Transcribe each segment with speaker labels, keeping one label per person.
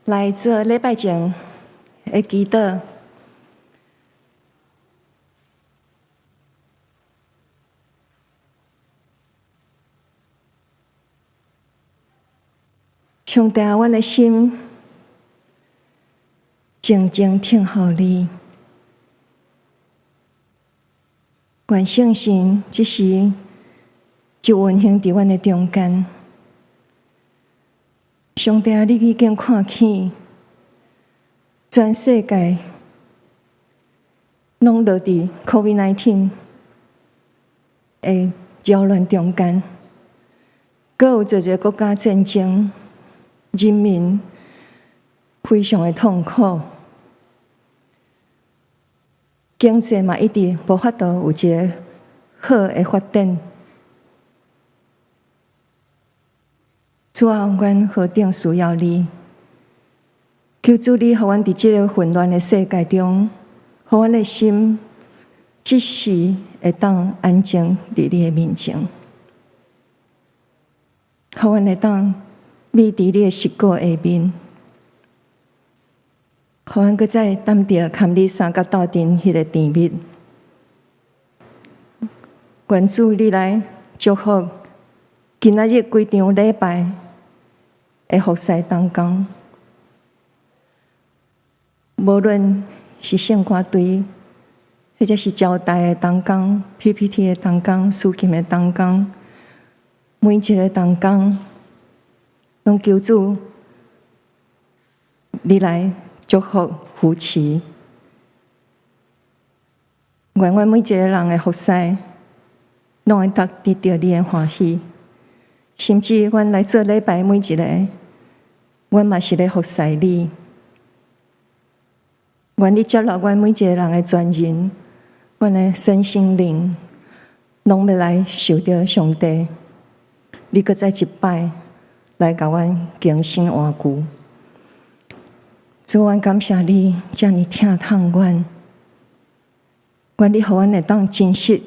Speaker 1: 來做禮拜前的祈禱。上帝啊，阮的心靜靜等候你，願聖神這時就運行佇阮的中間。上帝啊，你已經看見全世界攏落佇 COVID-19 的擾亂中間，閣有濟濟國家戰爭，人民非常的痛苦，經濟嘛一直無法度有一个好的發展。主啊，阮何等需要你！求主你，予阮佇這个混亂的世界中，予阮的心這時會當安靜佇你的面前，予阮會當覕佇你的實膏下面，予阮閣再擔著堪你相佮鬥陣彼个甜蜜。願主你來祝福今仔日規場禮拜的服侍同工，無論是聖歌隊，或者是招待的同工、PPT 的同工、司琴的同工，每一个同工，攏求主你來祝福扶持。願阮每一个人的服侍，攏會當得著你的歡喜。甚至阮來做禮拜每一个，阮嘛是咧服侍你。願你接納阮每一个人的全人，阮的身心靈，攏欲來受著上帝，你閣再一擺來共阮更新換舊。主，阮感謝你，遮爾疼痛阮，願你予阮會當真實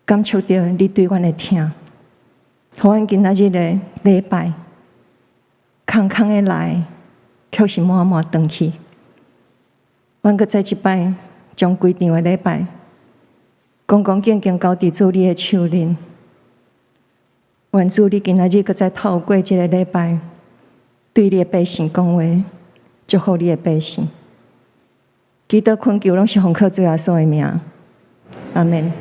Speaker 1: 感受著你對阮的疼。予阮今仔日的禮拜，空空的來，卻是滿滿轉去。阮閣再一擺，將規場的禮拜，恭恭敬敬交佇主你的手裡。願主你今仔日閣再透過這個禮拜，對你的百姓講話，祝福你的百姓。祈禱懇求攏是奉靠主耶穌的名，阿們。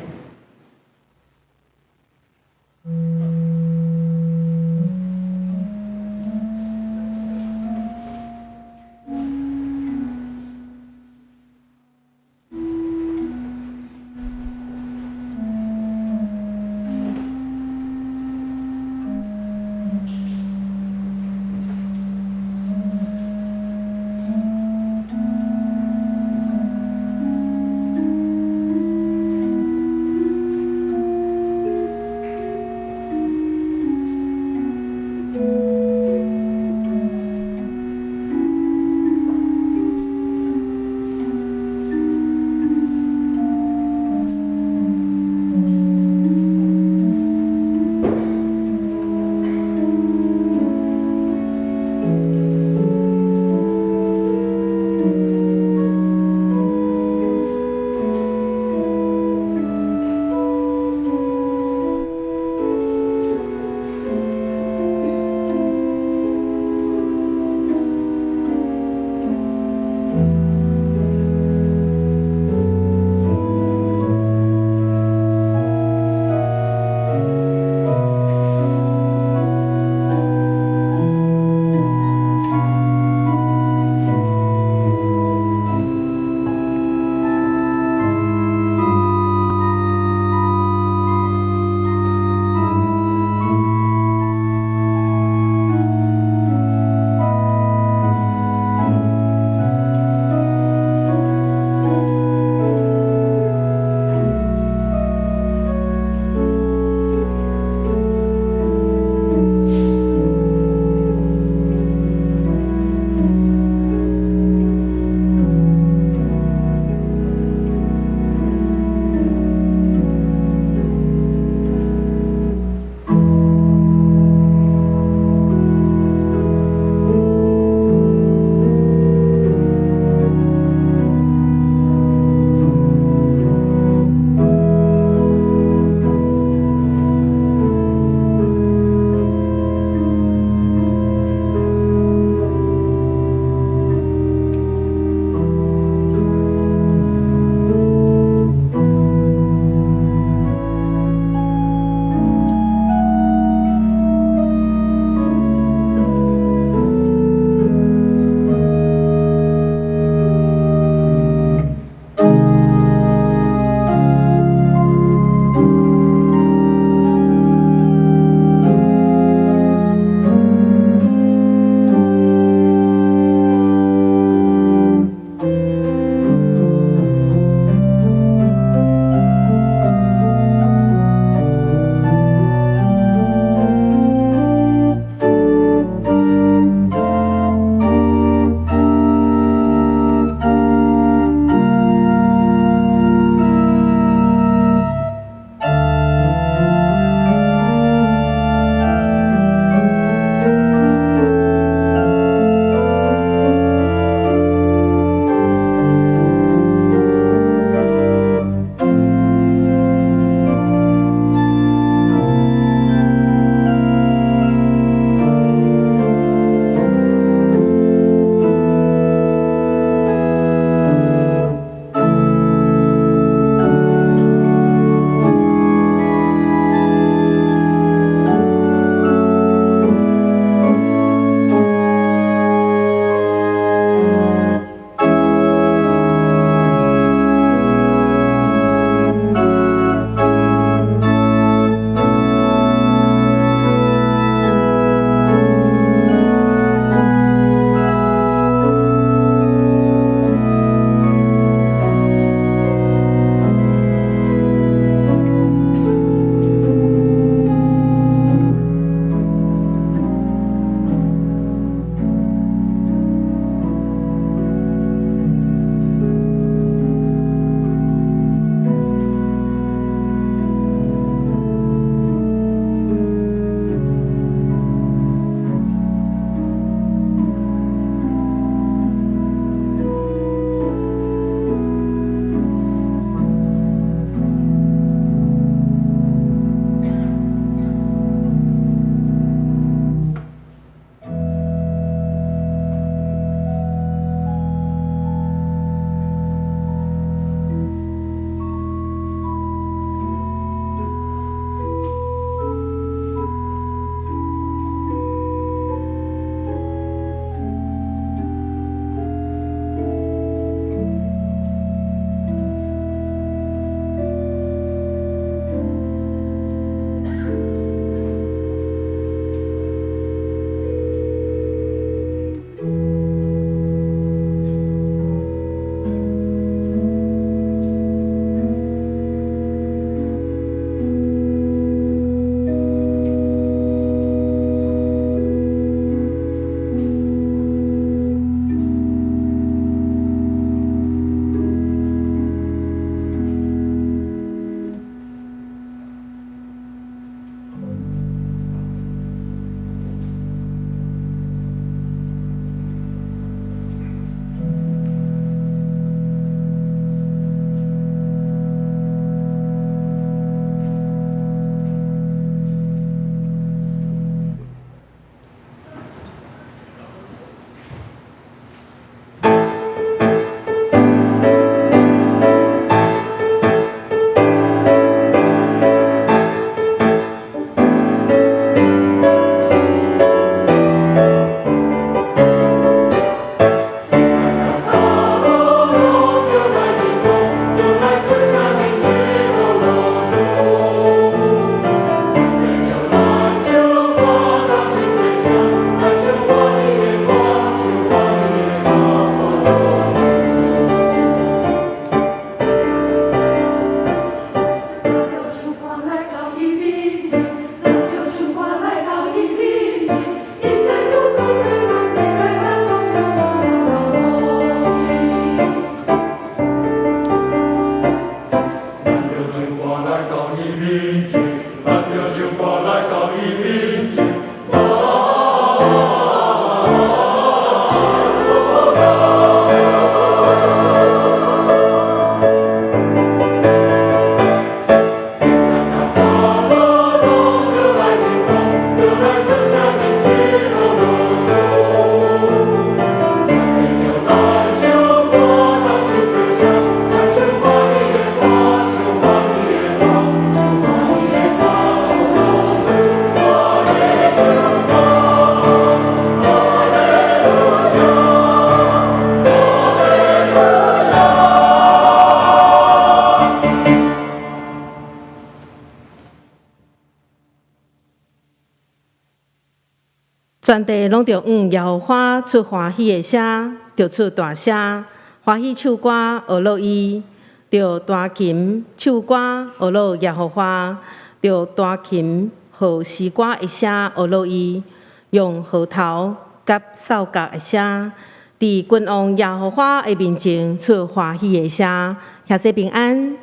Speaker 2: 全地攏著向耶和華出歡喜的聲，著出大聲，歡喜唱歌，呵咾伊，著彈琴唱歌，呵咾耶和華，著彈琴和詩歌的聲，呵咾伊，用號頭佮哨角的聲，佇君王耶和華的面前出歡喜的聲，兄弟平安。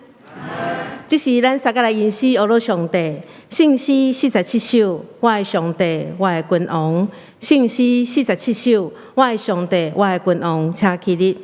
Speaker 2: 這是咱三個來吟詩呵咾上帝，聖詩47首，我的上帝，我的君王。聖詩47首，我的上帝，我的君王，請起立。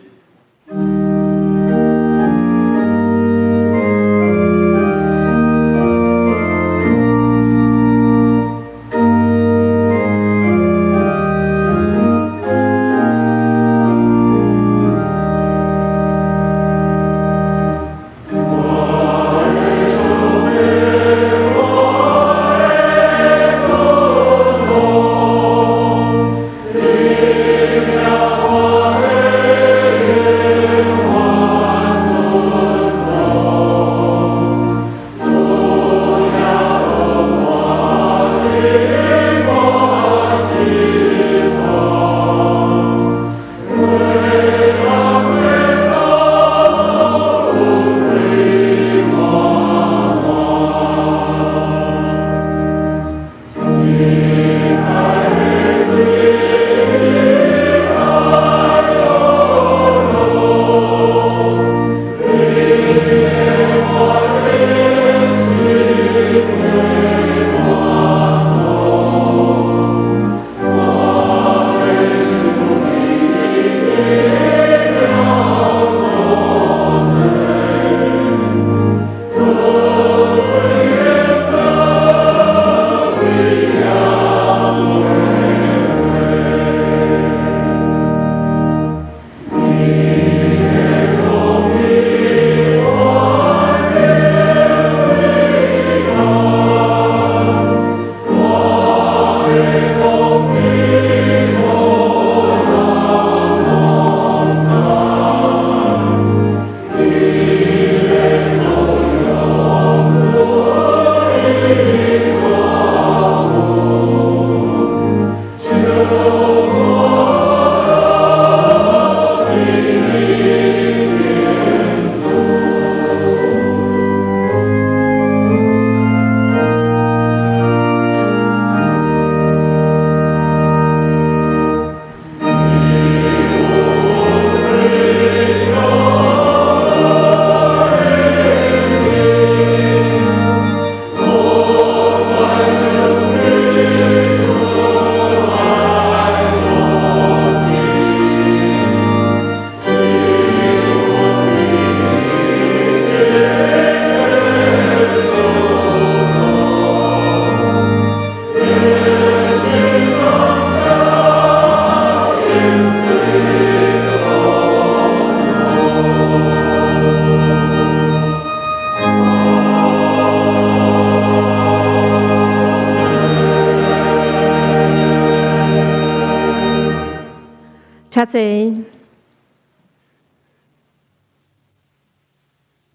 Speaker 2: 請坐。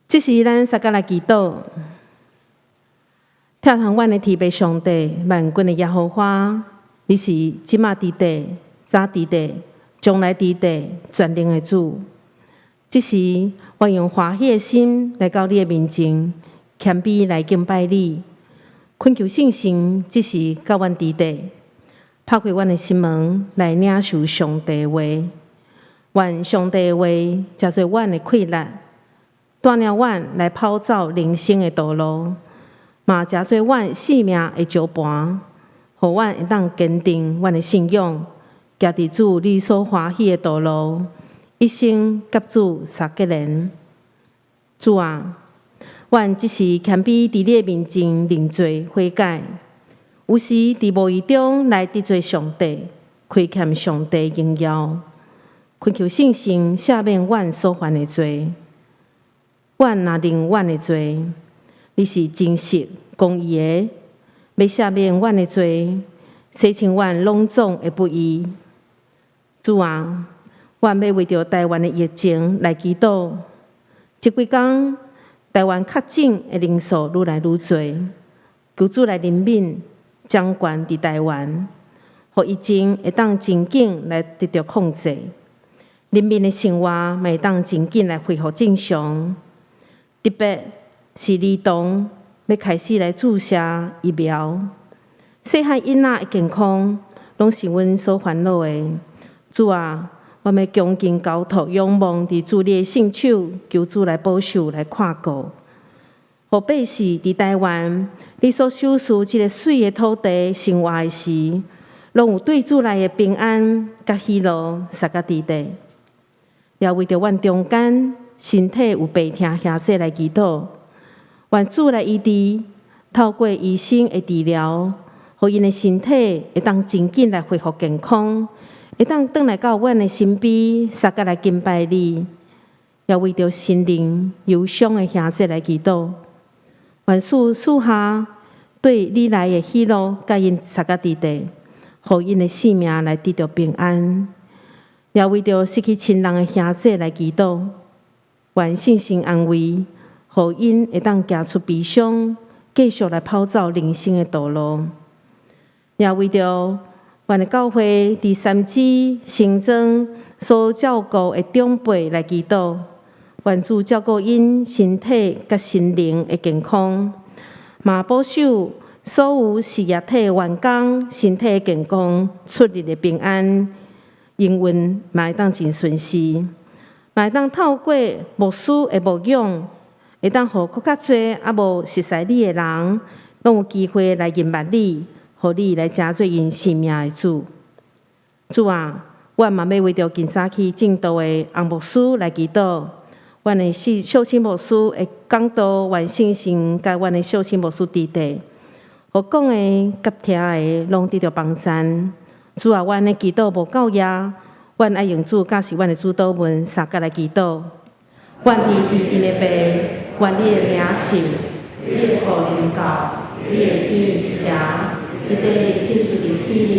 Speaker 2: 這時咱三個來祈禱，疼痛阮的天父上帝，萬軍的耶和華，你是這馬佇地，早佇地，將來佇地，全能的主。這時我用歡喜的心來到你的面前，謙卑來敬拜你，懇求聖神這時佮阮佇地。拍開阮的心門來領受上帝話，願上帝話成做阮的氣力，帶領阮來跑走人生的道路，嘛成做阮性命的石盤，予阮會當堅定阮的信仰，行佇主你所歡喜的道路，一生佮主相結連。主啊，阮這時謙卑佇你的面前認罪悔改。有時佇無意中來得罪上帝，虧欠上帝榮耀，懇求聖神赦免阮所犯的罪。阮若認阮的罪，你是真實公義的，欲赦免阮的罪，洗清阮攏總的不義。主啊，阮欲為著台灣的疫情來祈禱。這幾工台灣確診的人數愈來愈濟，求主來憐憫。掌權佇台灣，予疫情會當真緊來得著控制，人民的生活嘛會當真緊來恢復正常。特別是兒童欲開始來注射疫苗，細漢囡仔的健康，攏是阮所煩惱的。主啊，阮欲恭敬交託仰望佇主你的聖手，求主來保守來看顧。予百姓佇台灣，你所賞賜這个媠的土地生活的時，攏有對主來的平安佮喜樂，相佮佇底。也為著阮中間身體有病痛兄弟來祈禱，願主來醫治，透過醫生的治療，予𪜶的身體會當真緊來恢復健康，會當轉來到阮的身邊，相佮來敬拜你。也為著心靈憂傷的兄弟來祈禱，願主賜下對你來的喜樂，佮𪜶相佮佇底，予𪜶的性命來得著平安。也為著失去親人的兄弟來祈禱，願聖神安慰，予𪜶會當行出悲傷，繼續來跑走人生的道路。也為著阮的教會佇三芝新莊所照顧的長輩來祈禱，願主照顧𪜶身體佮心靈的健康，嘛保守所有事業體員工身體健康、出入的平安，營運嘛會當真順遂，嘛會當透過牧師的牧養，會當予閣較濟猶無熟似你的人，攏有機會來認捌你，予你來成做𪜶生命的主。主啊，阮嘛欲為著今早起證道的洪牧師來祈禱，阮的秀清牧師的講道，願聖神佮阮的秀清牧師佇底，予講的佮聽的攏得著幫贊。主啊，阮的祈禱無夠額，阮愛用主教示阮的主禱文，相佮來祈禱。阮佇天頂的父，願你的名聖，你的國臨到，你的旨意成，佇地裡親像佇天裡。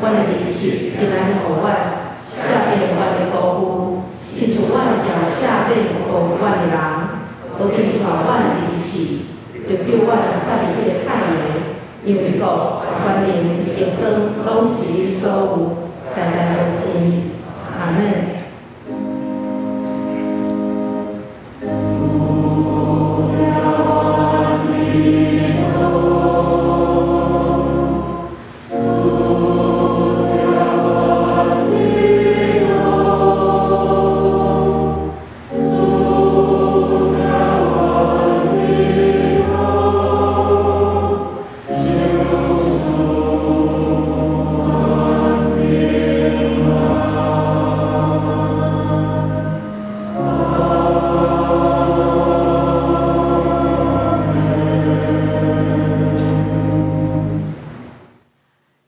Speaker 2: 阮的日食今仔日予阮，赦免阮的辜負，親像阮也赦免辜負阮的人，無定帶阮入試，著救阮脫離彼个歹的，因為國、權能、榮光，攏是你所有，代代無盡。阿們。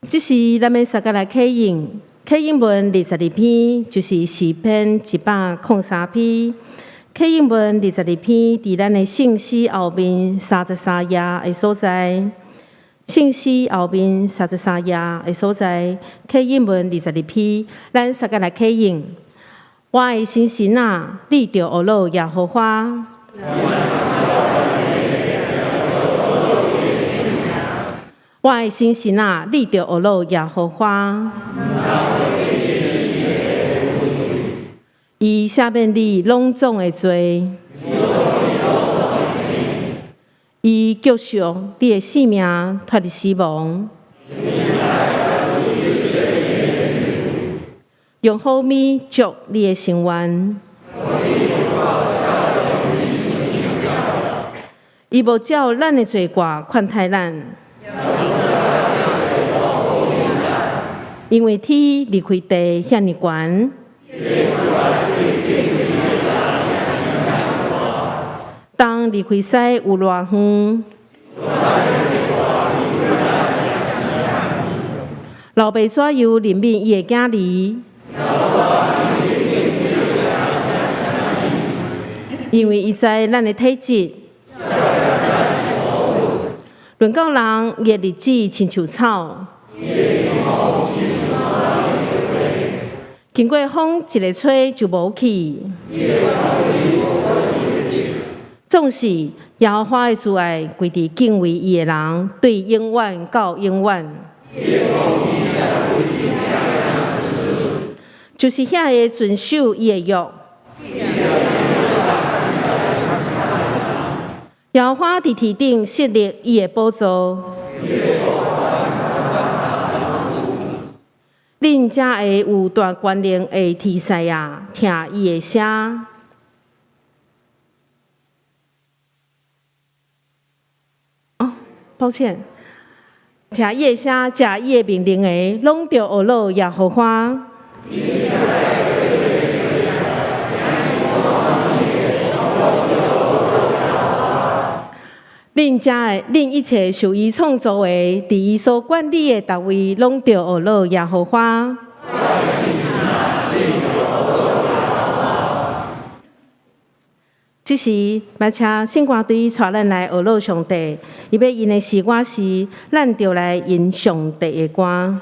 Speaker 2: 這時，咱欲相佮來啟應，啟應文22篇，就是詩篇103篇。啟應文二十二篇，佇咱的聖詩後面33頁的所在。聖詩後面33頁的所在，啟應文二十二篇，咱相佮來啟應。我的心神啊，你著學樂耶和華。我的心神啊，你著學樂耶和華。伊赦免你攏總的罪，伊救贖你的性命脫離死亡，用好物足你的心願。伊無照咱的罪過款待咱，因為天離開地遐爾懸。東離開西有偌遠？老爸怎樣憐憫伊的囝兒？因為伊知咱的體質。論到人，伊的日子親像草，經過風一个吹就無去。總是耶和華的慈愛歸佇敬畏伊的人，對永遠到永遠。就是遐个遵守伊的約。耶和華佇天頂設立伊的寶座，恁遮个有大權能的天使啊，聽伊的聲。哦，抱歉，聽伊的聲，食伊的命令的，攏著學樂耶和華。恁遮的，恁一切受伊創造的，佇伊所管理的逐位，攏著學樂耶和華。這時，欲請聖歌隊帶咱來學樂上帝，伊欲吟的詩歌是，咱著來吟上帝的歌。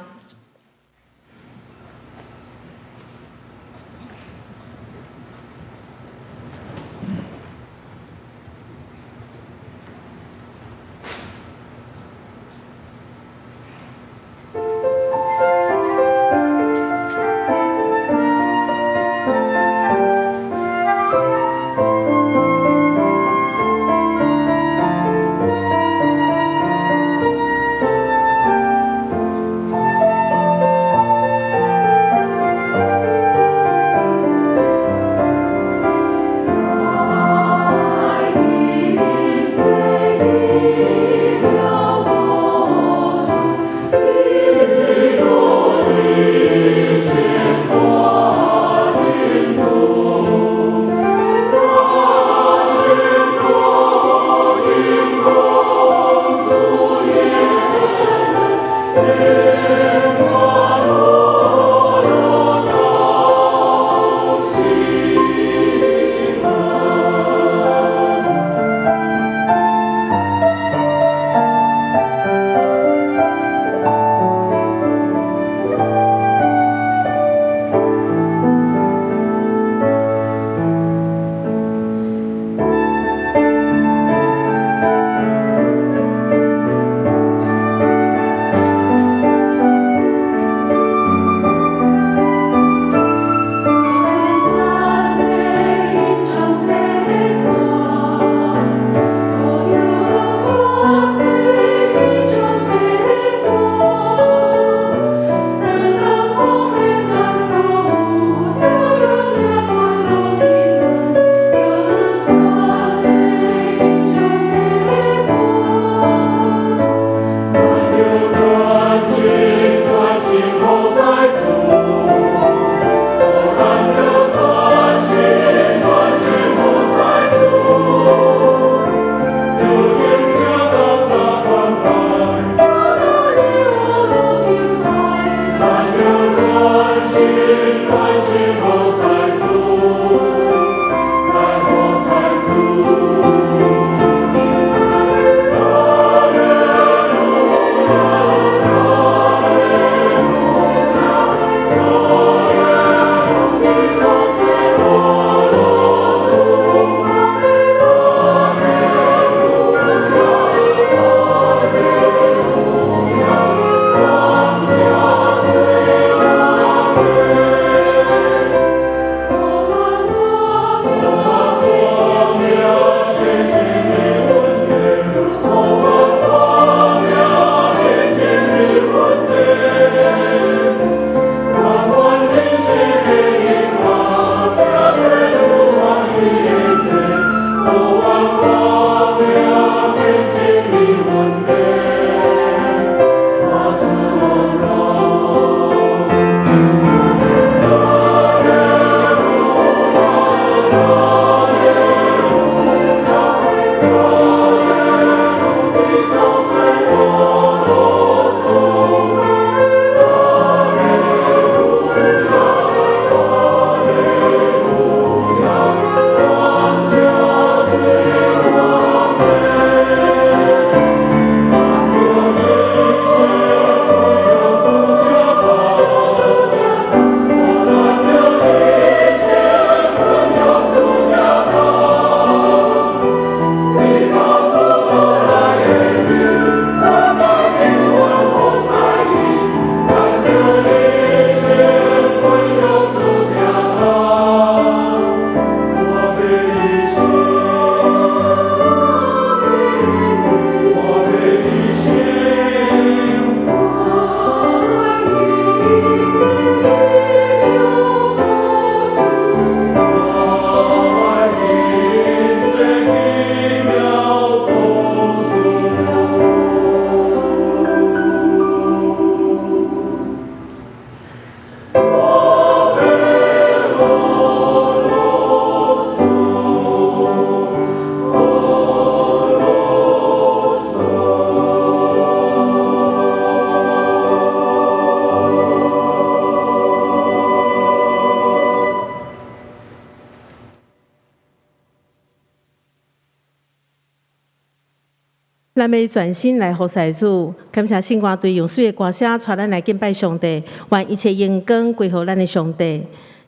Speaker 2: 咱欲專心來服侍主，感謝聖歌隊用媠的歌聲帶咱來敬拜上帝，願一切榮光歸予咱的上帝。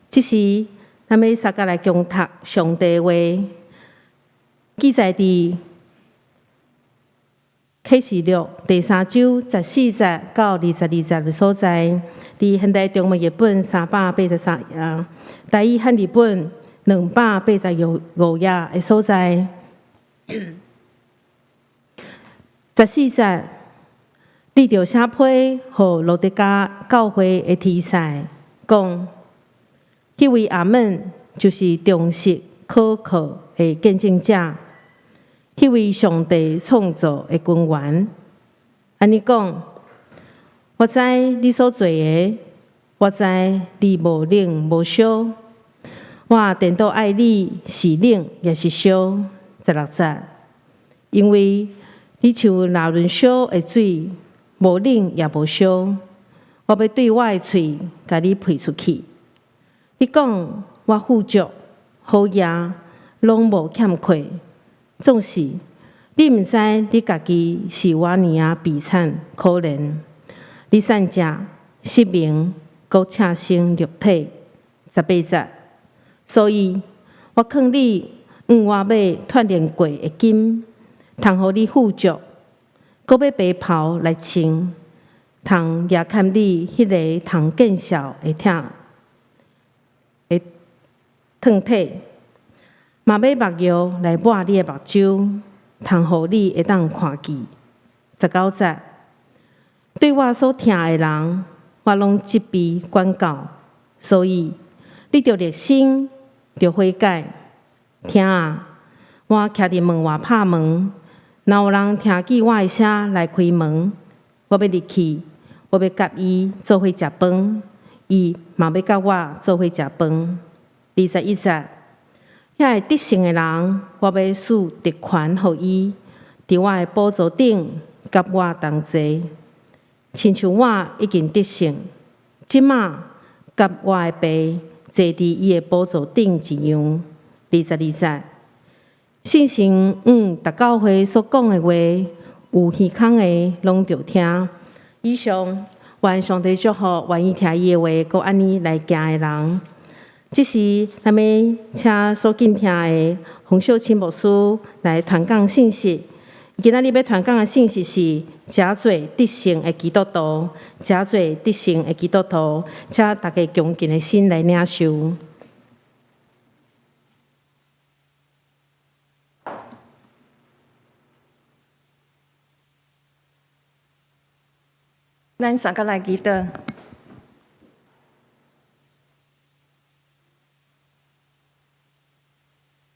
Speaker 2: 這時，咱欲相佮來共讀上帝話，記載佇啟示錄第三章十四節到22節的所在，佇現代中文譯本383頁，台語漢字本285頁的所在。十四節，你著寫批予羅得迦教會的天使，講：彼位阿們就是忠實可靠的見證者，彼位上帝創造的根源。按呢講，我知你所做的，我知你無冷無燒，我顛倒愛你是冷抑是燒。16節，因為你像若崙燒的水，無冷也無燒，我欲對我的喙共你噴出去。你講我富足，好額，攏無欠缺，總是你毋知你家己是偌爾仔悲慘可憐。你散食失明，閣赤身露體。18節，所以我勸你向我買鍛煉過的金，通予你富足，閣買白袍來穿，通遮蓋你彼个通見笑的疼的褪體，嘛買目藥來抹你的目睭，通予你會當看見。19節，對我所疼的人，我攏責備管教，所以你著熱心，著悔改。聽啊！我徛佇門外拍門，若有人聽見我的聲來開門，我欲入去，我欲佮伊做伙食飯，伊嘛欲佮我做伙食飯。21節，遐會得勝的人，我欲賜特權予伊，佇我的寶座頂佮我同坐，親像我已經得勝，這馬佮我的爸坐佇伊的寶座頂一樣。22節。聖神向逐教會所講的話，有耳孔的攏著聽。以上，願上帝祝福願意聽伊的話，閣按呢來行的人。這時，咱欲請所敬聽的洪秀清牧師來傳講信息。今仔日欲傳講的信息是：誠濟得勝的基督徒，誠濟得勝的基督徒，請大家恭敬的心來領受。
Speaker 1: 咱相佮來祈禱。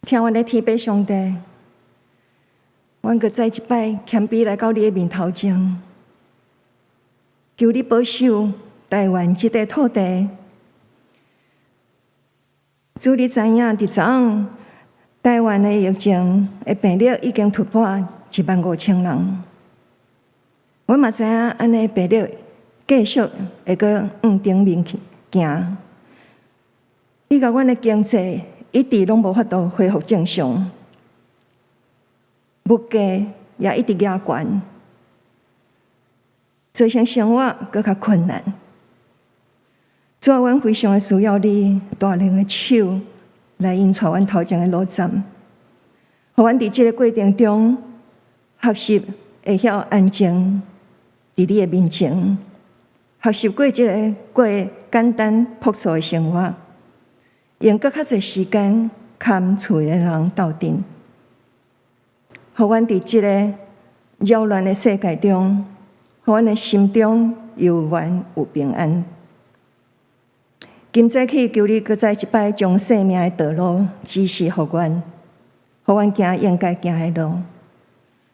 Speaker 1: 疼阮的天父上帝，阮閣再一擺謙卑來到你的面頭前，求你保守台灣這塊土地。主，你知影佇昨昏台灣的疫情的病例已經突破1萬5千人。阮嘛知影按呢病例繼續會閣往頂面去行，以及阮的經濟一直攏無法度恢復正常，物價也一直加懸，造成生活閣較困難。主啊，阮非常的需要你大能的手來引帶阮頭前的路站，予阮佇這个過程中學習會曉安靜佇你的面前，學習過這个過簡單樸素的生活，用閣較濟時間佮厝的人鬥陣，予阮佇這個擾亂的世界中，予阮的心中猶原有平安。今早起，求你閣再一擺將生命的道路指示予阮，予阮行應該行的路，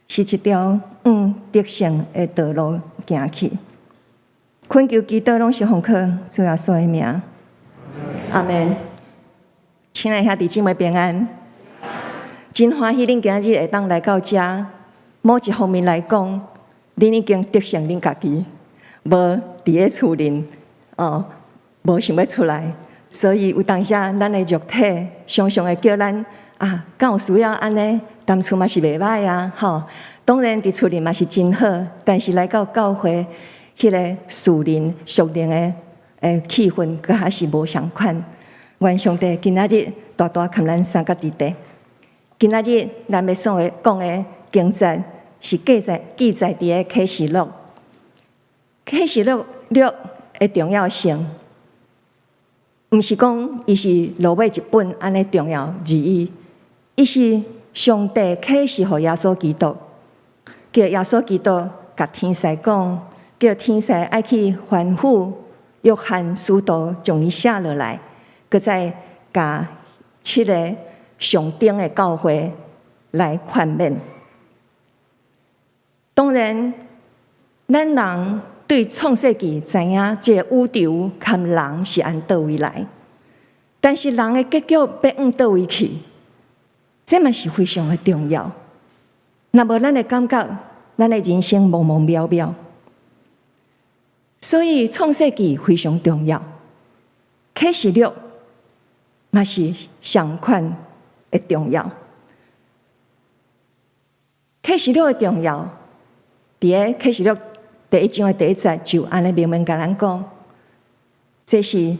Speaker 1: 是一條往得勝的道路行去。懇求祈禱攏是奉靠主耶穌的名，阿們。親愛兄弟姊妹平安，真歡喜恁今日會當來到遮。某一方面來講，恁已經得勝恁家己，無佇咧厝裡哦。無想欲出來，所以有當時咱的肉體常常會叫咱啊，敢有需要按呢？踮厝嘛是袂䆀啊，吼！當然佇厝裡嘛是真好，但是來到教會，彼个屬靈、屬靈的氣氛，閣還是無仝款。願上帝今仔日大大佮咱相佮佇佇。今仔日咱欲所講的經節是記載佇个啟示錄。啟示錄的重要性，毋是講伊是落尾一本按呢重要而已，伊是上帝啟示予耶穌基督，叫耶穌基督共天使講，叫天使愛去吩咐約翰使徒將伊寫落來，閣再共七个上頂的教會來勸勉。當然，咱人對創世記知影這个宇宙佮人是按佗位來，但是人的結局欲往佗位去，這嘛是非常的重要。若無咱會感覺，咱的人生茫茫渺渺。所以創世記非常重要，啟示錄嘛是相款的重要。啟示錄的重要，佇个啟示錄第一章的第一節就按呢明明共咱講，這是耶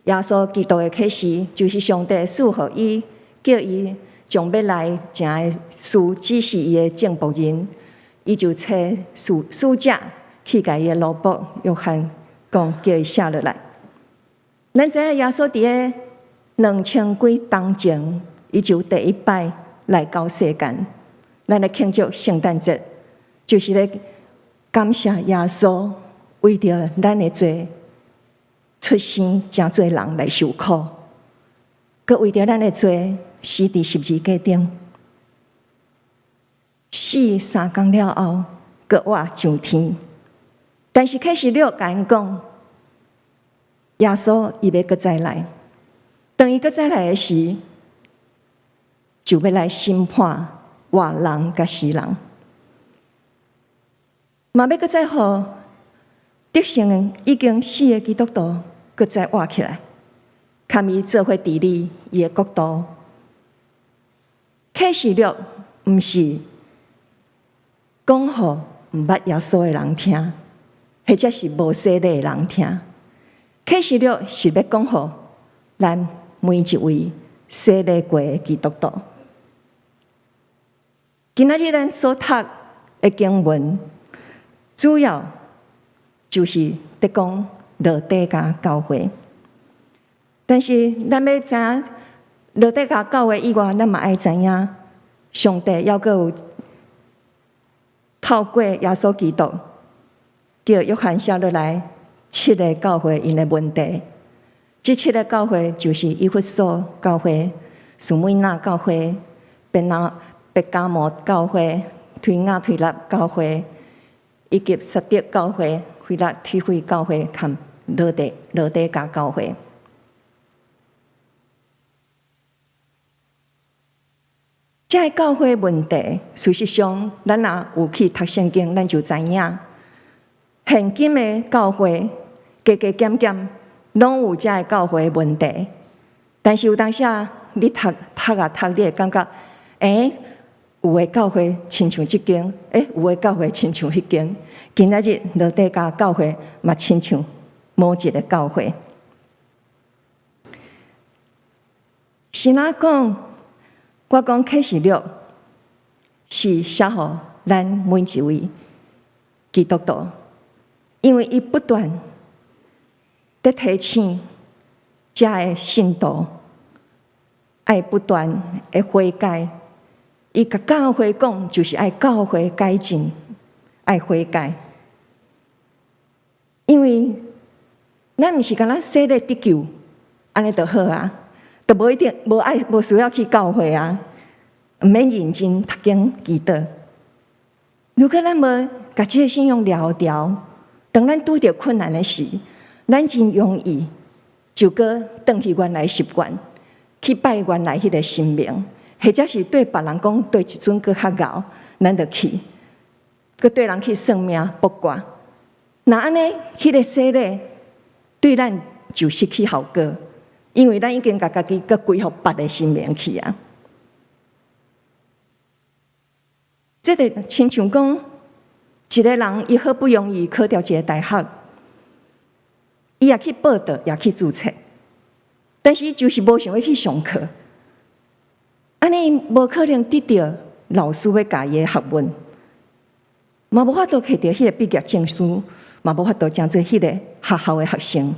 Speaker 1: 穌基督的啟示，就是上帝賜予伊，叫伊將欲來成的事指示伊的眾僕人，伊就差使者去共伊的奴僕約翰講，叫伊寫落來。咱知影耶穌佇个兩千幾冬前，伊就第一擺來到世間。咱來慶祝聖誕節，就是咧感謝耶穌為著咱的罪出生，成做人來受苦，閣為著咱的罪死佇十字架頂，死三工了後，閣活上天。但是啟示錄共𪜶講，耶穌伊欲閣再來，當伊閣再來的時，就欲來審判活人佮死人，嘛欲閣再予得勝已經死的基督徒閣再活起來，共伊做伙治理伊的國度。啟示錄毋是講予毋捌耶穌的人聽，或者是無洗禮的人聽。啟示錄是欲講予咱每一位洗禮過的基督徒。今仔日咱所讀的經文，主要就是佇講老底嘉教會。但是咱欲知影老底嘉教會以外，咱嘛愛知影上帝猶閣有透過耶穌基督叫約翰寫落來七个教會𪜶的問題。這七个教會就是以弗所教會、士每拿教會、伯加摩教會、推雅推喇教會，以及撒狄教會、非拉鐵非教會，佮老底嘉教會。這个教會問題，事實上，咱若有去讀聖經，咱就知影，現今的教會加加減減，攏有這个教會問題。但是有當時你讀讀啊讀，你會感覺，有的教會親像這間，有的教會親像彼間。今仔日老底嘉教會嘛親像某一个教會。是哪講？我講啟示錄是寫予咱每一位基督徒，因為伊不斷佇提醒遮的信徒愛不斷的悔改。伊共教會講，就是愛教會改進，愛悔改。因為咱毋是干焦洗禮得救，按呢就好啊，就無一定無愛無需要去教會啊，毋免認真讀經祈禱。如果咱無共這个信仰牢牢，當咱拄著困難的時，咱真容易就閣轉去原來習慣，去拜原來彼个神明，或者是對別人講佗一尊閣較𠢕，咱就去，閣對人去算命卜卦。若按呢，彼个洗禮對咱就失去效果，因為咱已經共家己閣歸予別个神明去啊。這個親像講，一个人伊好不容易考著一个大學，伊也去報到，也去註冊，但是伊就是無想欲去上課，按呢無可能得著老師欲教伊的學問，嘛無法度摕著彼个畢業證書，嘛無法度成做彼个學校的學生。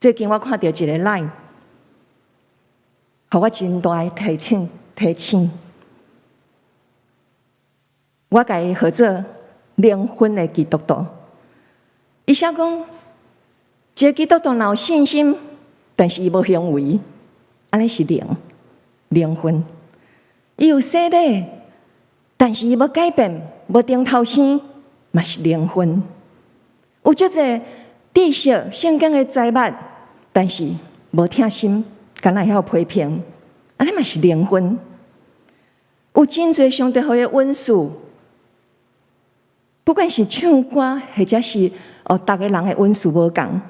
Speaker 1: 最近我看著一个 LINE，予我真大的提醒提醒。我共伊號做靈魂的基督徒。伊寫講，一个基督徒若有信心，但是伊無行為，按呢是靈靈魂。伊有洗禮，但是伊無改變，無重頭生，嘛是靈魂。有足濟知識、聖經的知物，但是無疼心，干焦會曉批評，按呢嘛是靈魂。有真濟上帝予伊的恩賜，不管是唱歌，或者是哦，逐个人的恩賜無仝，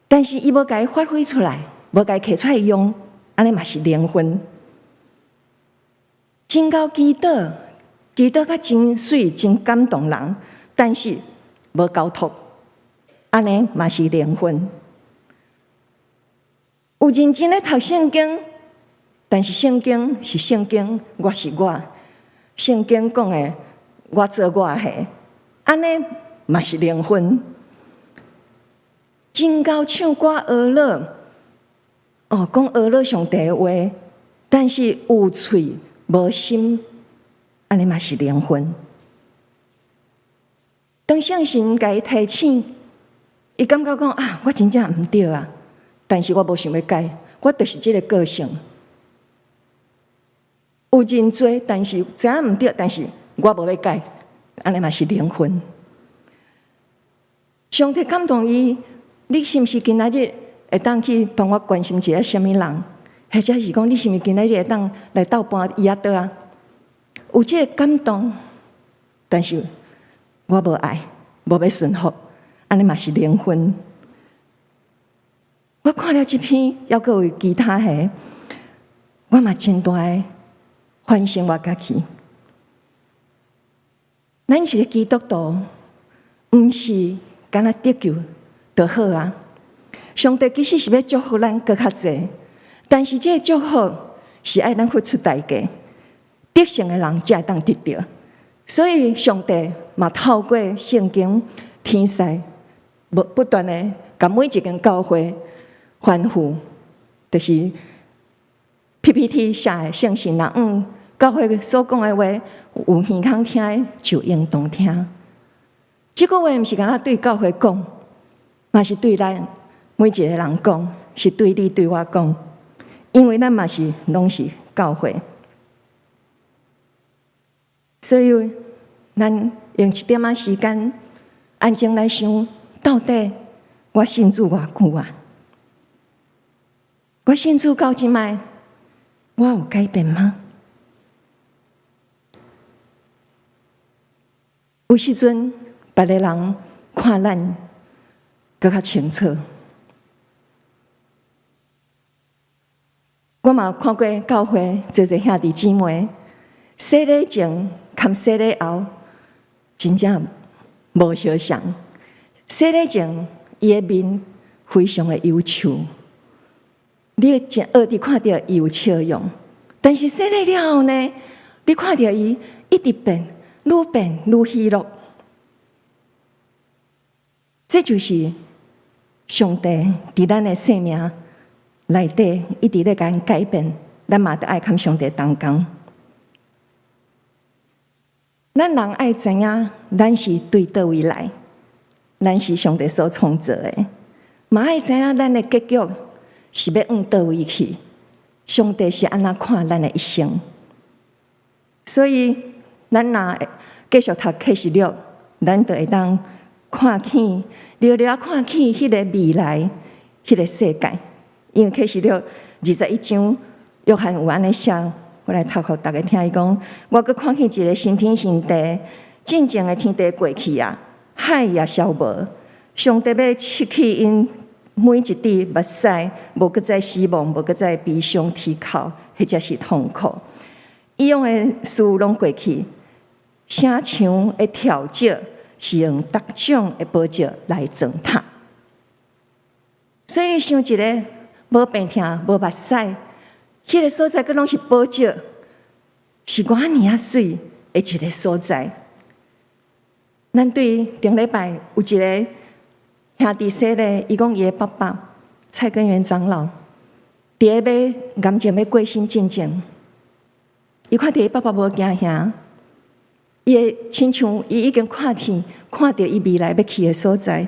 Speaker 1: 但是伊無共伊發揮出來，無共伊摕出來用，按呢嘛是靈魂。真𠢕祈禱，祈禱甲真媠，真感動人，但是無交託，按呢嘛是靈魂。有認真咧讀聖經，但是聖經是聖經，我是我，聖經講的，我做我的，按呢嘛是靈魂。真𠢕唱歌呵咾，哦，講呵咾上帝的話，但是有喙無心，按呢嘛是靈魂。當聖神共伊提醒，伊感覺講啊，我真正毋對啊，但是我無想欲改，我就是這个個性。有認罪，但是知影毋對，但是我無欲改，按呢嘛是靈魂。上帝感動伊，你是毋是今仔日會當去幫我關心一下啥物人？或者是講你是毋是今仔日會當來鬥搬椅仔桌啊？有這个感動，但是我無愛，無欲順服，按呢嘛是靈魂。我看了這篇，猶閣有其他的，我嘛真大的反省我家己。咱一个基督徒，毋是干焦得救就好啊！上帝其實是欲祝福咱閣較濟，但是這个祝福是愛咱付出代價，得勝的人才會當得著。所以上帝嘛透過聖經天使，不不斷的共每一間教會吩咐，就是 PPT 寫的聖神若向教會所講的話，有耳孔聽的就應當聽。這句話毋是干焦對教會講，嘛是對咱每一個人講，是對你對我講，因為咱嘛是攏是教會，所以咱用一點仔時間安靜來想，到底我信主偌久啊？我信主到這擺，我有改變嗎？有時陣，別个人看咱閣較清楚。我嘛看過教會濟濟兄弟姊妹，洗禮前含洗禮後，真正無相像。洗禮前，伊的面非常的憂愁，你會真學佇看著伊有笑容。但是洗禮了後呢，你看著伊一直變，愈變愈喜樂。這就是上帝佇咱的生命內底一直咧共咱改變，咱嘛著愛佮上帝同工。咱人愛知影，咱是對佗位來，咱是上帝所創造的，嘛愛知影咱的結局是欲往佗位去。上帝是按怎看咱的一生？所以，咱若繼續讀啟示錄，咱就會當看見，了了看見彼个未來，彼个世界。因為啟示錄21章，約翰有按呢寫，我來讀予逐家聽。伊講：我閣看見一个新天新地，進前的天地過去啊，海也消無。上帝欲拭去𪜶每一滴目屎，無閣再死亡，無閣再悲傷、啼哭，或者是痛苦。以往的事攏過去，城牆的柱石是用逐種的寶石來裝塔。所以你想一个無病痛、無目屎，彼個所在閣攏是寶石，是偌爾仔媠的一个所在。咱對頂禮拜有一个兄弟說咧，伊講伊的爸爸蔡根元長老，佇咧欲癌症欲過身進前，伊看著伊爸爸無行行，伊會親像伊已經看見，看著伊未來欲去的所在，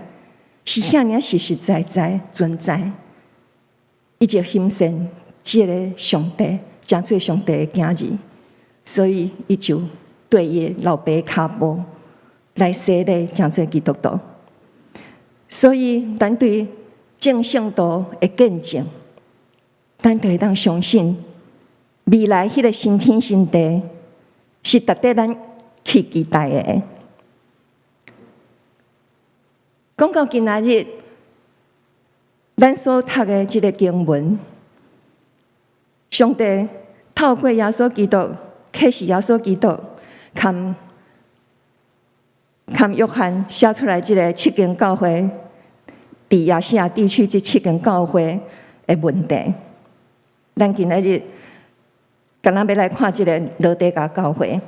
Speaker 1: 是遐爾實實在在存在。伊就欣羨這个上帝，成做上帝的囝兒，所以伊就綴伊的老爸跤步來洗禮，成做基督徒。所以，咱對眾聖徒的見證，咱就會當相信未來彼个新天新地是值得咱去期待的。講到今仔日，咱所讀的這个經文，上帝透過耶穌基督啟示耶穌基督，含約翰寫出來這个七間教會，佇亞細亞地區這七間教會的問題。咱今仔日敢若欲來看這个羅底甲教會。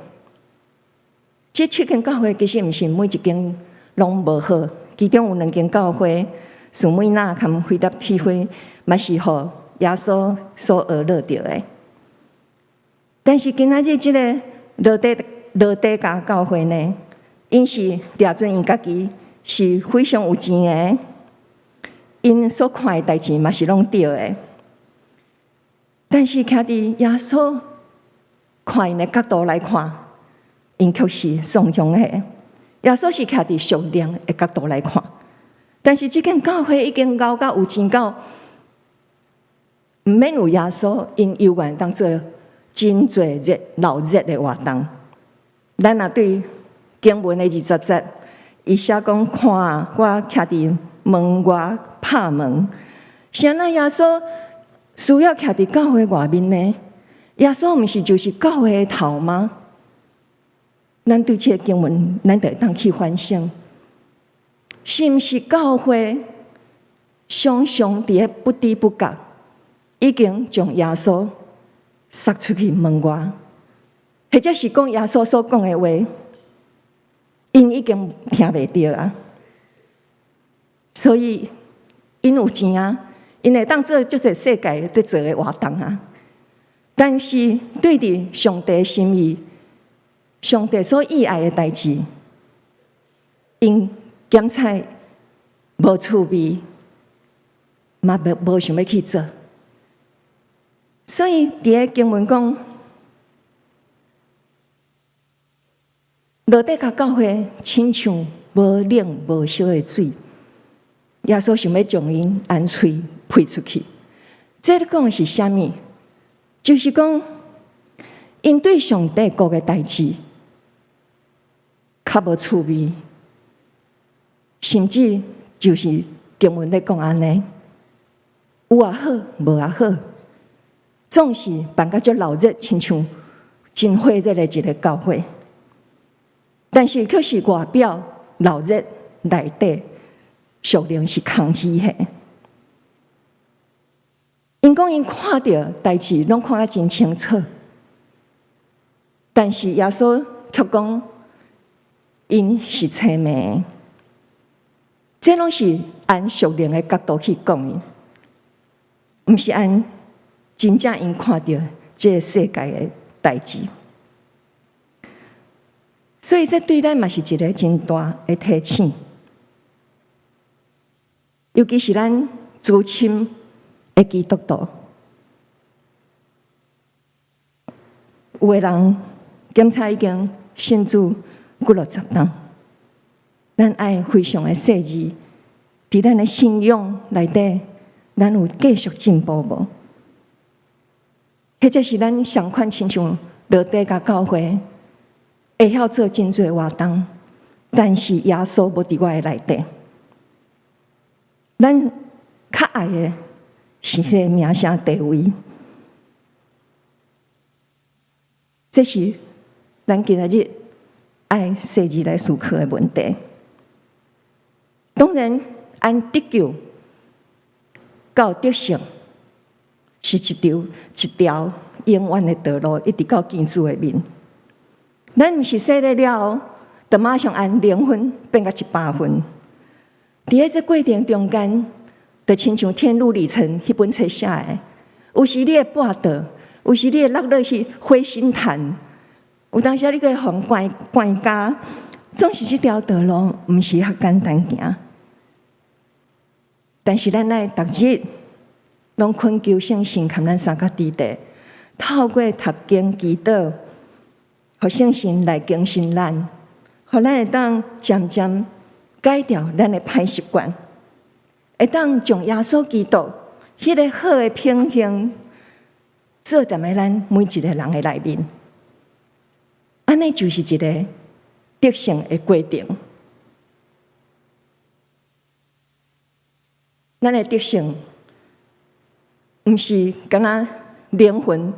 Speaker 1: 這七間教會其實毋是每一間攏無好，其中有兩間教會，士每拿佮非拉鐵非，嘛是予耶穌所呵咾著的。但是今仔日這个羅底甲教會呢，𪜶是掠準𪜶家己是非常有錢的，𪜶所看的代誌嘛是攏對的。但是徛佇耶穌看𪜶的角度來看，𪜶卻是喪向的。耶穌是徛佇屬靈的角度來看，但是這間教會已經𠢕甲有錢到，毋免有耶穌，𪜶猶原當做真濟熱鬧熱的活動。咱若對經文的20節，伊寫講看啊，我徛佇門外拍門。啥人耶穌需要徛佇教會外面呢？耶穌毋是就是教會的頭嗎？咱對這個經文，咱就會當去反省，是毋是教會常常佇咧不知不覺，已經將耶穌殺出去門外，或者是講耶穌所講的話，𪜶已經聽袂著啊。所以𪜶有錢啊，𪜶會當做足濟世界佇做的活動啊。但是對佇上帝心意，上帝所意愛的代誌，𪜶檢採無趣味，嘛無想欲去做。所以佇个經文講，羅底甲教會親像無冷無燒的水，耶穌想欲將𪜶按喙噴出去。這咧講的是啥物？就是講，𪜶對上帝國的代誌較無趣味，甚至就是經文咧講按呢，有也好，無也好，總是辦甲足鬧熱，親像真火熱的一个教會。但是卻是外表鬧熱，內底屬靈是空虛的。𪜶講𪜶看著代誌攏看甲真清楚，但是耶穌卻講𪜶是踅暝，這攏是按屬靈的角度去講的，毋是按真正𪜶看著這个世界的代誌。所以這對咱嘛是一个真大的提醒，尤其是咱資深的基督徒，有的人檢查已經信主幾落十冬，咱愛非常的細膩，佇咱的信仰內底，咱有繼續進步無？或者是咱相款親像羅底甲教會，會曉做真濟活動，但是耶穌無佇我的內底。咱較愛的是彼个名聲地位，這是咱今仔日愛細緻來思考的問題。當然，按得救到得勝是一條永遠的道路，一直到見主的面。咱毋是洗禮了後，就馬上按靈魂變甲100分。佇咧這過程中間，就親像《天路歷程》彼本冊寫的，有時你會跌倒，有時你會落落去火星潭，有當時你閣會予人關監，總是這條道路毋是遐簡單行。但是咱愛逐日攏懇求聖神共咱相佮佇咧，透過讀經祈禱，予聖神來更新咱，予咱會當漸漸改掉咱的歹習慣，會當將耶穌基督彼个好的品行做踮咧咱每一个人的內面。按呢就是一个得勝的過程。咱的得勝，毋是干焦靈魂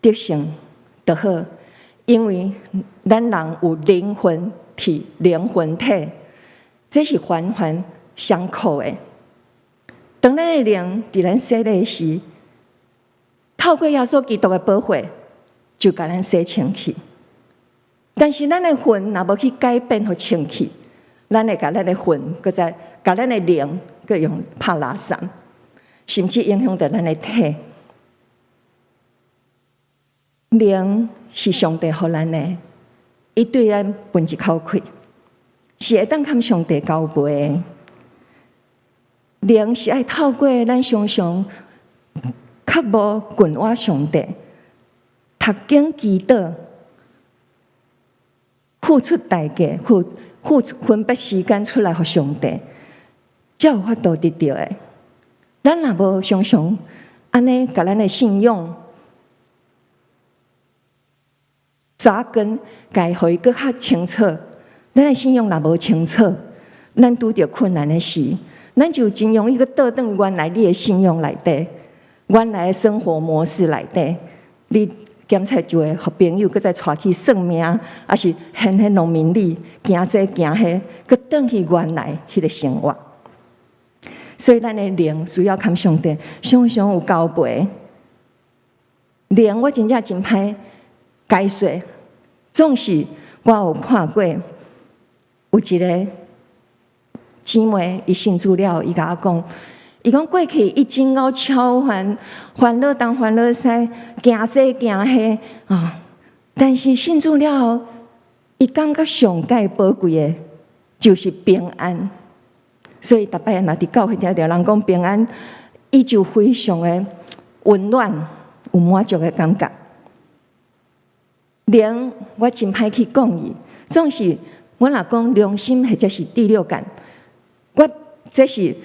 Speaker 1: 得勝就好，因為咱人有靈魂體、靈魂體，這是環環相扣的。當咱的靈佇咱洗禮時，透過耶穌基督的寶血，就共咱洗清氣。但是咱的魂若無去改變予清氣，咱會共咱的魂，閣再共咱的靈，閣用拍垃圾，甚至影響著咱的體。靈是上帝予咱的，伊對咱分一口氣，是會當佮上帝交陪的。靈是愛透過咱常常渴慕近倚上帝，讀經祈禱，付出代價，付出分別時間出來予上帝，才有法度得著的。咱若無常常按呢，共咱的信仰扎根，共予伊閣較清楚。咱的信仰若無清楚，咱拄著困難的時，咱就真容易閣倒轉原來你的信仰內底，原來的生活模式內底，你檢測就會予朋友閣再帶去算命，抑是顯現農民曆，行這行彼，閣轉去原來彼个生活。所以，咱的靈需要佮上帝常常有交陪。靈我真正真歹解說，總是我有看過有一个姊妹，伊信主了後，伊共我講，伊講過去伊真𠢕超煩，煩惱東煩惱西，行這行彼啊。但是信主了後，伊感覺上蓋寶貴的，就是平安。所以逐擺若佇教會聽著人講平安，伊就非常的溫暖，有滿足的感覺。靈我真歹去講伊，總是我若講良心或者是第六感，我這是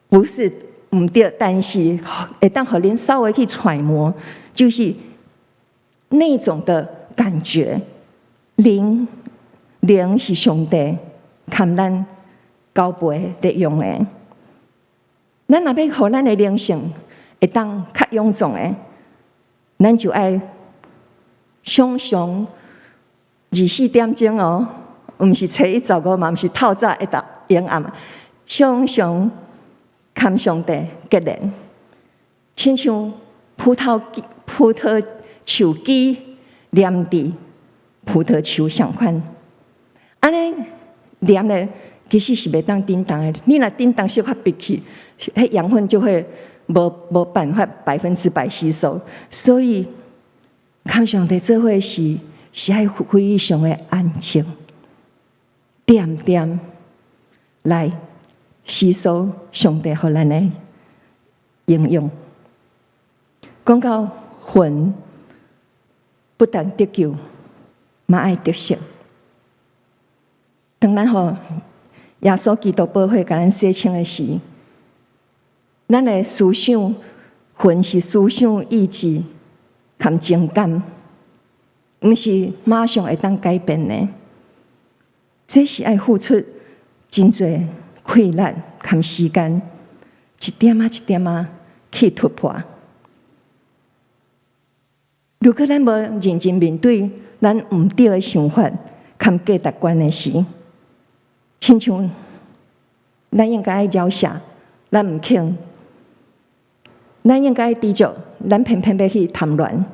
Speaker 1: 不是毋對？但是會當予恁稍微去揣摩，就是那種的感覺。靈是上帝共咱交陪咧用的。咱若欲予咱的靈性會當較勇壯的，咱就愛常常24點鐘哦，毋是初一十五嘛，毋是透早一到永暗，常常佮上帝結連，親像葡萄樹枝黏佇葡萄樹相款，按呢黏咧，其實是袂當振動的。你若振動小可逼去，彼養分就會無辦法100%吸收。所以，佮上帝做伙是愛非常的安靜，恬恬來吸收上帝予咱的營養。講到魂，不但得救，嘛愛得勝。當咱予耶穌基督寶血共咱洗清的時，咱的思想魂是思想意志佮情感，毋是馬上會當改變的。這是愛付出真濟氣力佮時間，一點仔一點仔去突破。如果咱無認真面對咱毋對的想法、佮價值觀的時，親像咱應該愛饒赦，咱毋肯；咱應該愛知足，咱偏偏欲去貪戀。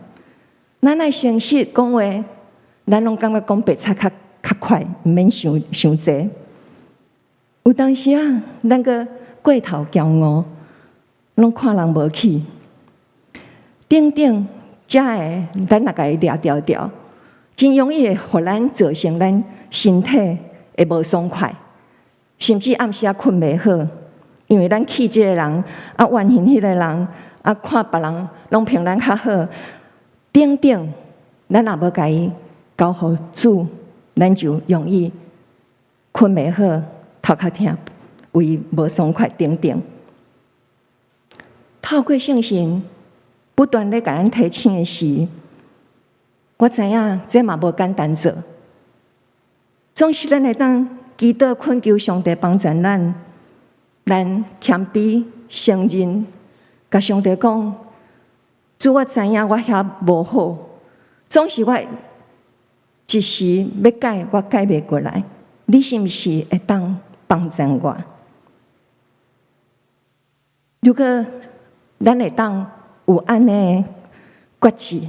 Speaker 1: 咱愛誠實講話，咱攏感覺講白賊較較快，毋免想傷濟。有當時啊，咱閣過頭驕傲，攏看人無起。等等，遮的咱若共伊掠牢牢，真容易會予咱造成咱身體會無爽快，甚至暗時仔睏袂好，因為咱氣這个人，啊怨恨彼个人，啊看別人攏評咱較好，等等，咱若無共伊交予主，咱就容易睏袂好，頭殼疼，胃無爽快等等。透過聖神不斷咧共咱提醒的時，我知影這嘛無簡單做。總是咱會當祈禱懇求上帝幫助咱，咱謙卑承認，共上帝講：主，我知影我遐無好，總是我一時欲改，我改袂過來。你是毋是會當幫助我？如果咱會當有按呢決志，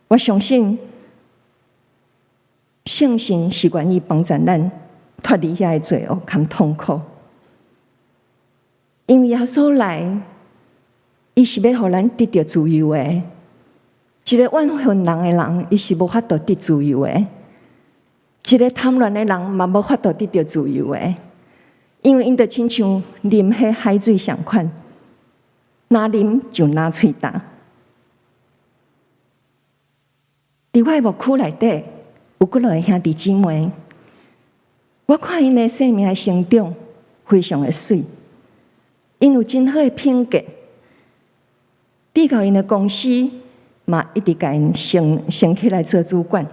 Speaker 1: 我相信聖神是願意幫助咱脫離遐个罪惡佮痛苦。因為耶穌來，伊是欲予咱得著自由的。一个怨恨人的人，伊是無法度得自由的；一个貪戀的人，嘛無法度得著自由的。因為𪜶就親像啉彼海水仝款，若啉就若喙焦。佇我的牧區內底，有幾落个兄弟姊妹，我看𪜶的生命的成長非常的媠，𪜶有真好的品格，直到𪜶的公司嘛一直共𪜶升升起來做主管。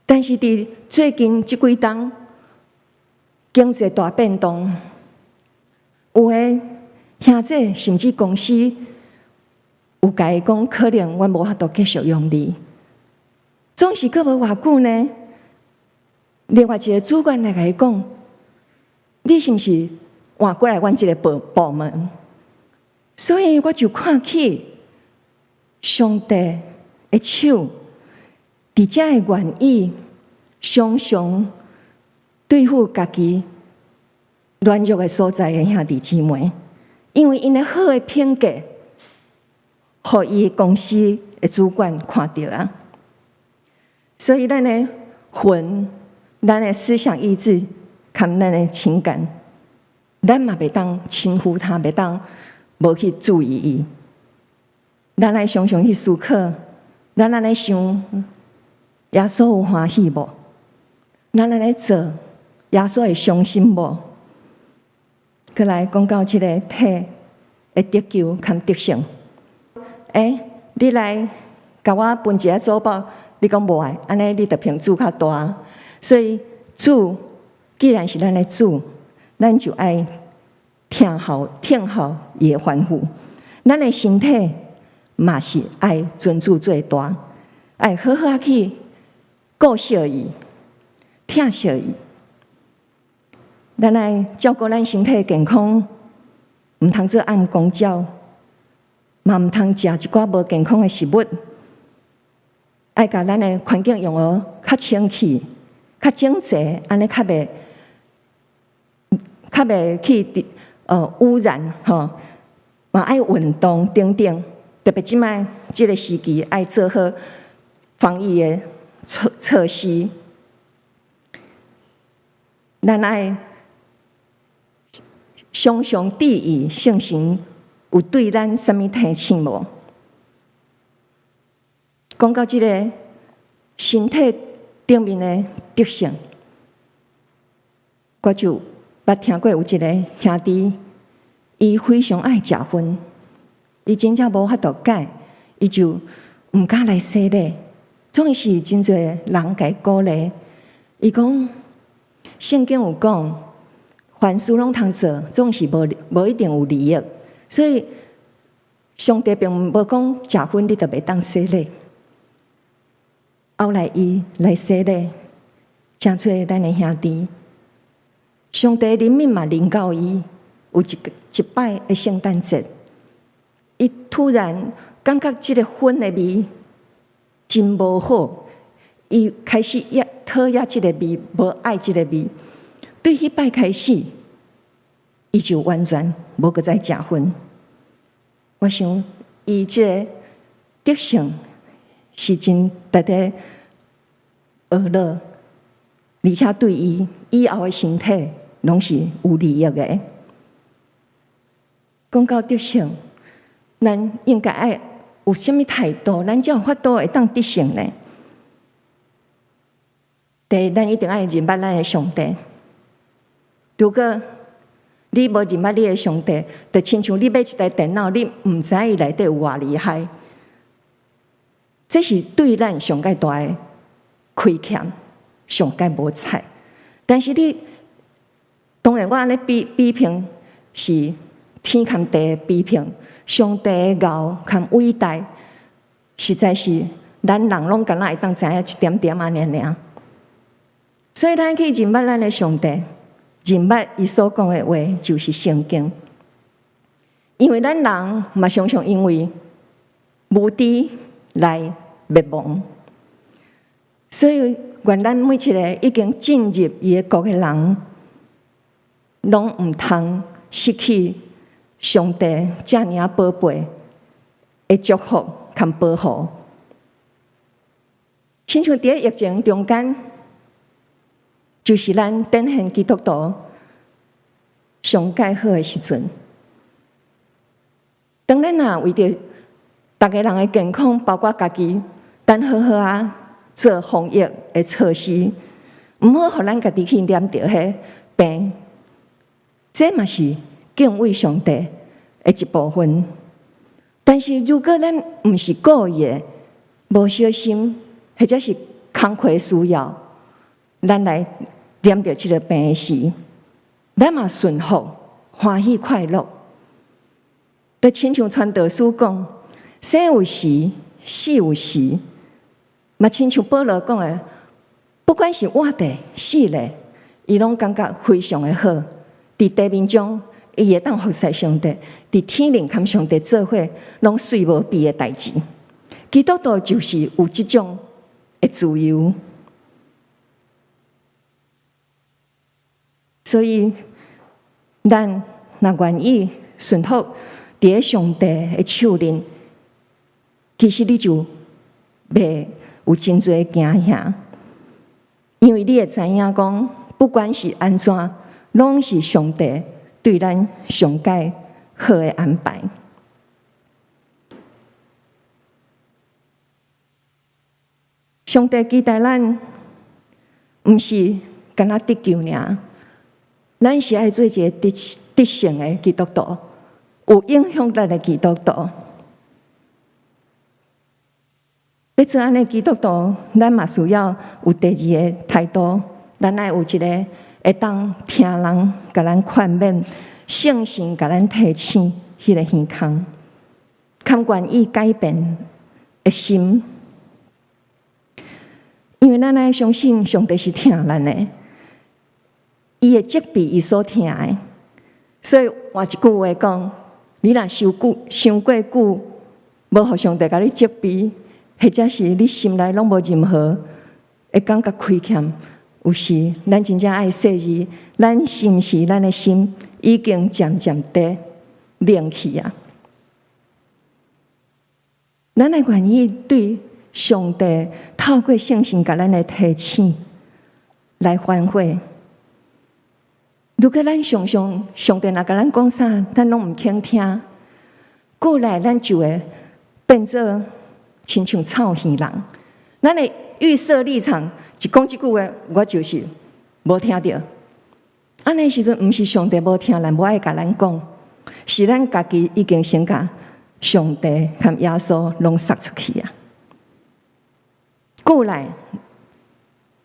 Speaker 1: 但是佇最近這幾冬經濟大變動，有的兄弟甚至公司有共伊講，可能阮無法度繼續用你。總是閣無偌久呢，另外一个主管來共伊講：你是毋是換過來阮這个部部門？所以我就看起上帝的手，佇遮會願意常常對付家己軟弱的所在的兄弟姊妹，因為𪜶的好的品格，予伊公司的主管看著啊。所以咱的魂、咱的思想意志、佮咱的情感，咱嘛袂當輕忽它，袂當無去注意伊。咱愛常常去思考，咱按呢想，耶穌有歡喜無？咱按呢做，耶穌會傷心無？閣來講到這个體的得救佮得勝。欸，你來共我分一下主寶，你講無愛，按呢你就憑主較大。所以主既然是咱的主，咱就愛聽候聽候伊的吩咐。咱的身體嘛是愛尊主做大，愛好好仔去顧惜伊、疼惜伊。咱愛照顧咱身體健康，毋通做暗公鳥，嘛毋通食一寡無健康的食物。愛共咱的環境用予較清氣、較整齊，按呢較袂去污染吼。嘛愛運動等等，特別這擺這个時期愛做好防疫的措施。咱愛常常注意聖神有對咱啥物提醒無？講到這个身體頂面的得勝，我就捌聽過有一个兄弟，伊非常愛食薰，伊真正無法度改，伊就毋敢來洗禮。總是真濟人共伊鼓勵，伊講聖經有講，凡事攏通做，總是無無一定有利益。所以上帝並無講食薰你就袂當洗禮。後來伊來洗禮，成做咱的兄弟。上帝憐憫嘛，臨到伊有一擺的聖誕節，伊突然感覺這個薰的味真無好，伊開始也討厭這個味，無愛這個味。對彼擺開始，伊就完全無閣再食薰。我想，伊這個得勝是真值得學樂，而且對伊以後的身體攏是有利益的。講到得勝，咱應該愛有啥物態度，咱才有法度會當得勝呢？第一，咱一定愛認捌咱的上帝。如果你無認捌你的上帝，就親像你買一台電腦，你毋知伊內底有偌厲害，這是對咱上蓋大的虧欠，上蓋無彩。但是你當然我按呢比評是天和地的比評，上帝的高和偉大，實在是咱人攏敢若會當知影一點點按呢爾。所以咱去認捌咱的上帝，認捌伊所講的話，就是聖經。因為咱人嘛常常因為無知來滅亡，所以願咱每一個已經進入伊的國的人，攏毋通失去上帝遮爾仔寶貝的祝福佮保護。親像佇咧疫情中間，就是咱展現基督徒上蓋好的時陣。當咱若為著逐个人的健康，包括家己，咱好好仔做防疫的措施，毋好予咱家己去染著彼病。這嘛是敬畏上帝的一部分。但是如果咱毋是故意的，無小心，或者是工課需要，咱來染著這個病時，咱嘛順服、歡喜、快樂。就親像傳道書講，生有時，死有時，嘛親像保羅講的，不管是活著、死咧，伊攏感覺非常的好。佇地面上，伊會當服侍上帝；佇天靈佮上帝做伙，攏媠無比的代誌。基督徒就是有這種的自由，所以咱若願意順服佇咧上帝的手裡，其實你就袂有真濟驚嚇，因為你會知影講，不管是按怎，攏是上帝對咱上蓋好的安排。上帝期待咱，毋是干焦得救爾，咱是愛做一個得勝的基督徒，有影響力的基督徒。欲做按呢基督徒，咱嘛需要有第二个態度，咱愛有一個會當聽人共咱勸勉、聖神共咱提醒彼个耳孔，較願意改變的心。因為咱愛相信上帝是疼咱的，伊會責備伊所疼的。所以換一句話講，你若傷久、傷過久，無予上帝共你責備，或者是你心內攏無任何會感覺虧欠，有時咱真正愛細膩，咱是毋是咱的心已經漸漸地冷去啊？咱愛願意對上帝透過聖神共咱的提醒來反悔。如果咱常常上帝若共咱講啥，咱攏毋肯聽，過來咱就會變做親像臭耳人。咱的預設立場，一講這句話，我就是無聽著。按呢時陣，毋是上帝無聽，咱無愛共咱講，是咱家己已經先共上帝佮耶穌攏殺出去啊！過來，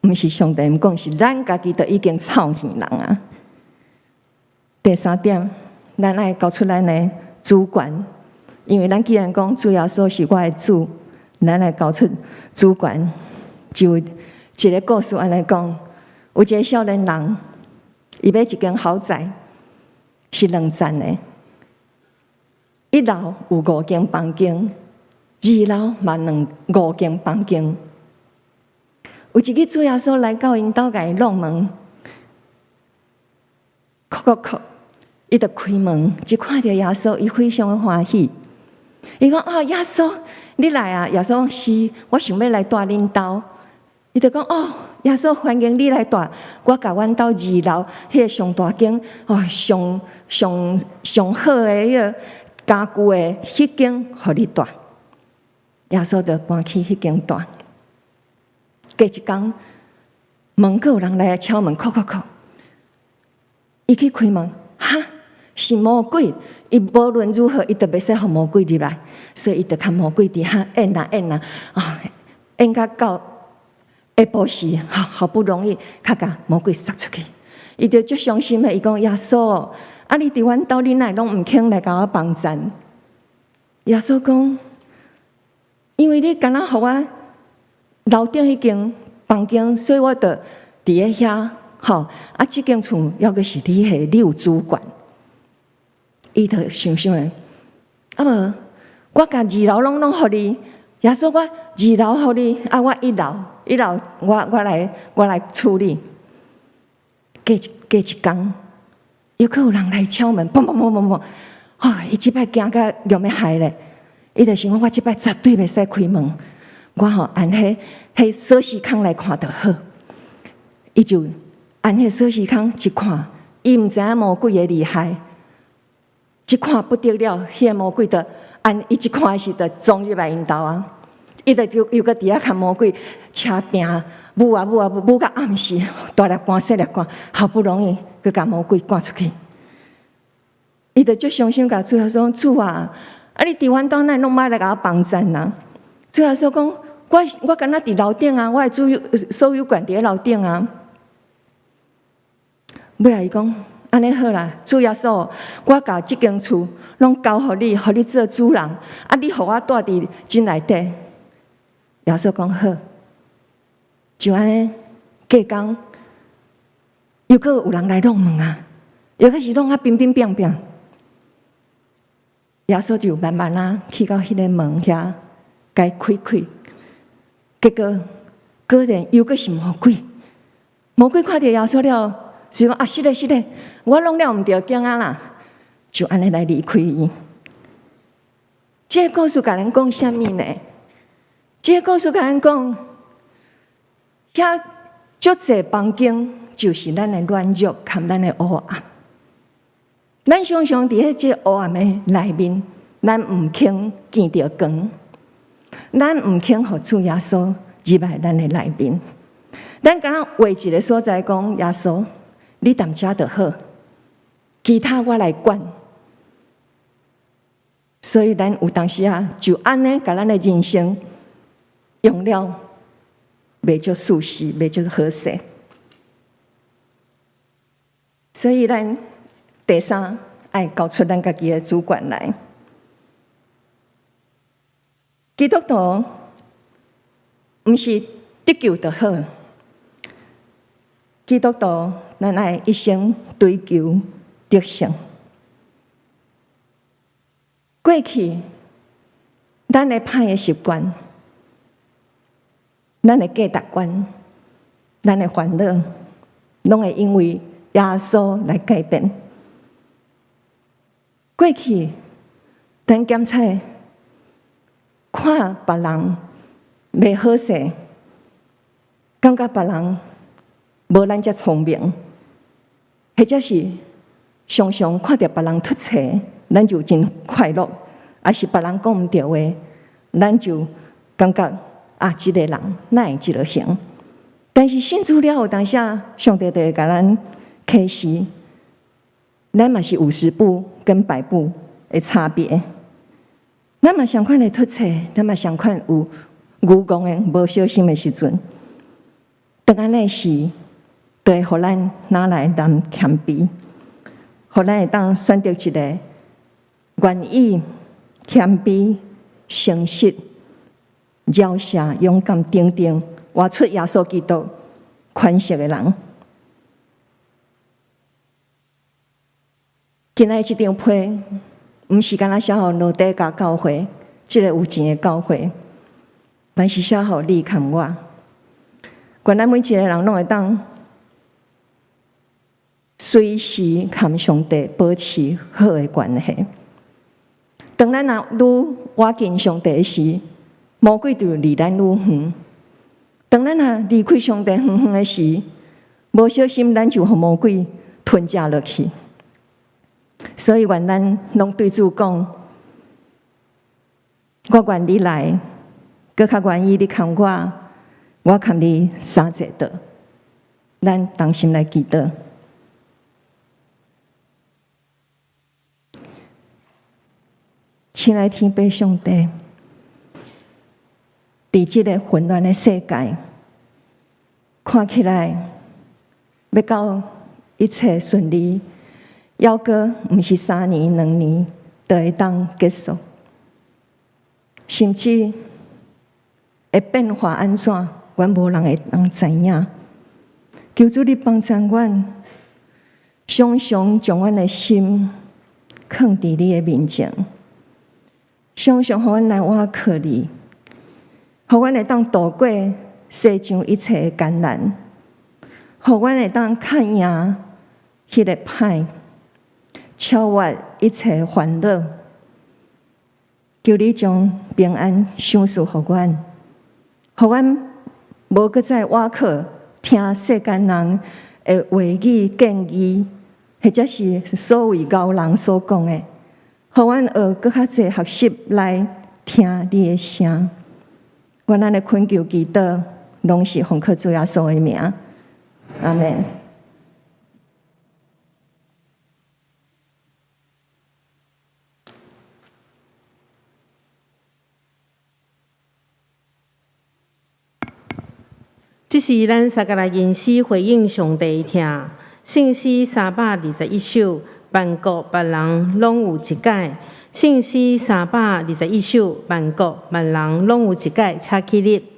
Speaker 1: 毋是上帝毋講，是咱家己都已經臭耳人啊！第三點，咱愛交出咱的主權，因為咱既然講主耶穌是我的主，咱來交出主權。就一個故事按呢講，有一個少年人，伊買一間豪宅，是兩層的，一樓有五間房間，二樓嘛兩五間房間。有一日主耶穌來到𪜶兜，共伊敲門，叩叩叩，伊就開門，一看著耶穌，伊非常的歡喜。伊講：哦，耶穌，你來啊！耶穌講：是，我想欲來蹛恁兜。伊就講：哦，耶穌，歡迎你來蹛。我共阮兜二樓彼个上大間，哦，上上上好的彼个家具的彼間，予你蹛。耶穌就搬去彼間蹛。過一工，門閣有人來敲門，叩叩叩。伊去開門，哈，是魔鬼。伊無論如何，伊都袂使予魔鬼入來，所以伊就共魔鬼佇遐演啊演啊，啊，演甲到下晡時，好好不容易，較共魔鬼殺出去。伊就足傷心的，伊講：耶穌，啊，你佇阮兜，你哪會攏毋肯來共我幫贊？耶穌講：因為你敢若予我樓頂彼間房間，所以我就佇咧遐，吼，啊，這間厝猶閣是你的，你有主權。伊就想想的，啊無，我共二樓攏攏予你，耶穌，我二樓予你，啊，我一樓，一樓我來處理。過一工，猶閣有人來敲門，砰砰砰砰砰，哦，伊這擺驚甲欲害咧，伊就想講，我這擺絕對袂使開門，我吼按彼鎖匙孔來看就好。伊就按彼鎖匙孔一看，伊毋知影魔鬼的厲害。一看不得了，彼个魔鬼就按伊一看時，就衝入來𪜶兜啊！伊就就猶閣佇遐共魔鬼車拚，舞啊舞啊舞，舞到暗時，大粒汗細粒汗，好不容易閣共魔鬼趕出去。伊就足傷心，共主耶穌講：主啊，啊你佇阮兜哪會攏無愛來共我幫贊啊？主耶穌講：我敢若佇樓頂啊，我的主所有權佇咧樓頂啊。尾仔伊講：按呢好啦，主耶穌，我共這間厝攏交予你，予你做主人。啊，你予我蹛佇這內底。耶穌講好，就按呢過工，猶閣有人來敲門啊，猶閣是敲啊乒乒乓乓。耶穌就慢慢仔去到彼个門遐，共伊開開。結果果然猶閣是魔鬼。魔鬼看著耶穌了，就講啊，是咧是咧，我弄了毋著囝仔啦，就按呢來離開伊。這個故事共咱講啥物呢？這個故事共咱講，遐足濟房間就是咱的軟弱佮咱的黑暗。咱常常佇咧這黑暗的內面，咱毋肯見著光，咱毋肯予主耶穌入來咱的內面。咱敢若畫一個所在講耶穌，你踮遮就好，其他我來管。所以咱有當時啊，就按呢，共咱的人生用了袂足舒適，袂足好勢。所以咱第三愛交出咱家己的主權來。基督徒毋是得救就好，基督徒咱愛一生追求得勝。過去咱的歹的習慣，咱的價值觀，咱的煩惱，攏會因為耶穌來改變。過去咱檢查看別人袂好勢，感覺別人無咱遮聰明，或者是常常看著別人出錯，咱就真快樂；抑是別人講毋著話，咱就感覺啊，這個人哪會這個形？但是信主了後，當時上帝就會共咱啟示，咱嘛是50步跟100步的差別。咱嘛相款會出錯，咱嘛相款有愚戇的無小心的時陣。當按呢時，就會予咱拿來咱謙卑，予咱會當選擇一个願意謙卑、誠實、饒赦、勇敢、定定，活出耶穌基督款式的人。今仔日這張批，毋是干焦寫予老底嘉教會，這个有錢的教會，嘛是寫予你和我。願咱每一個人攏會當隨時和上帝保持好的關係。當咱若愈倚近上帝時，魔鬼就離咱愈遠。當咱若離開上帝遠遠的時，無小心咱就予魔鬼吞食落去。所以，願咱攏對主講：我願你來，閣較願意你牽我，我牽你三節桌。咱同心來祈禱。親愛天父上帝，佇這个混亂的世界，看起來欲到一切順利，猶閣毋是3年2年就會當結束，甚至會變化按怎，阮無人會當知影。求主你幫助阮，常常將阮的心囥佇你的面前，常常予阮來倚靠你，予阮會當渡過世上一切的艱難，予阮會當較贏彼个歹，超越一切煩惱。求你將平安賞賜予阮，予阮無閣再倚靠聽世間人的話語建議，或者是所謂高人所講的，予阮學閣較濟學習來聽你的聲。阮按呢懇求祈禱，攏是奉靠主耶穌的名，阿們。
Speaker 2: 這是咱三個來吟詩回應上帝聽，聖詩321首，萬國萬人攏有一解。聖詩321首，萬國萬人攏有一解，請起立。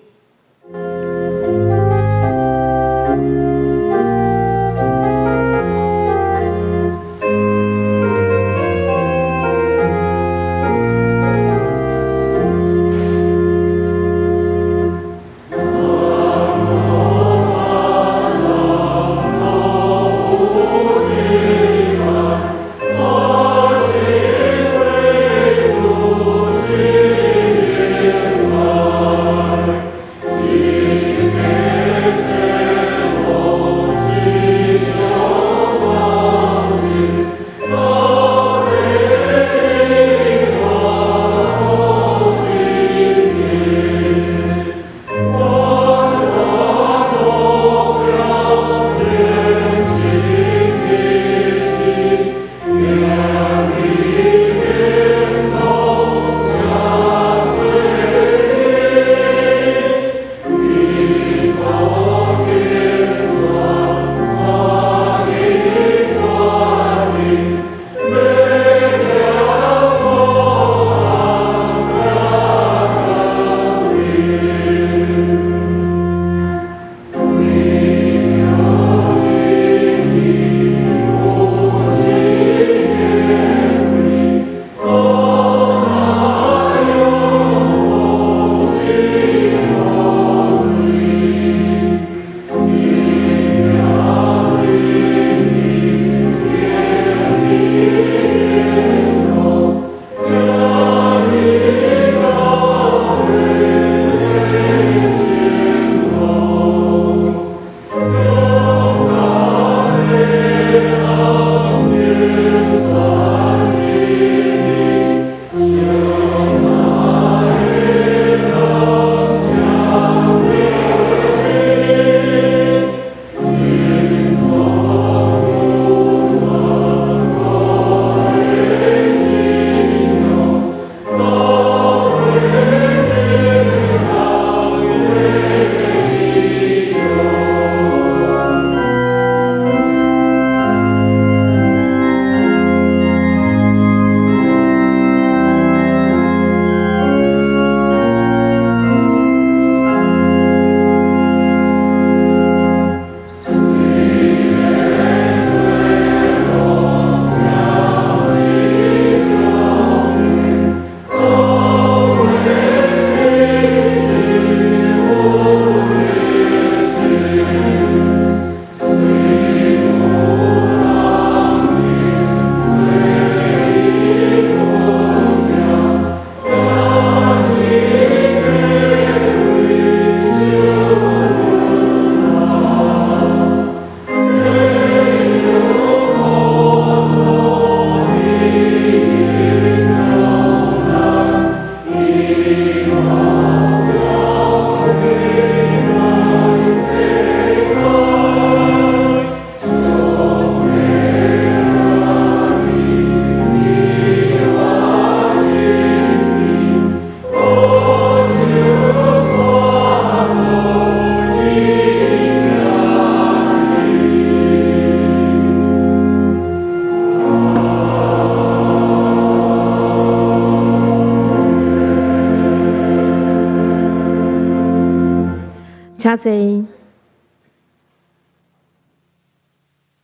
Speaker 2: 請坐。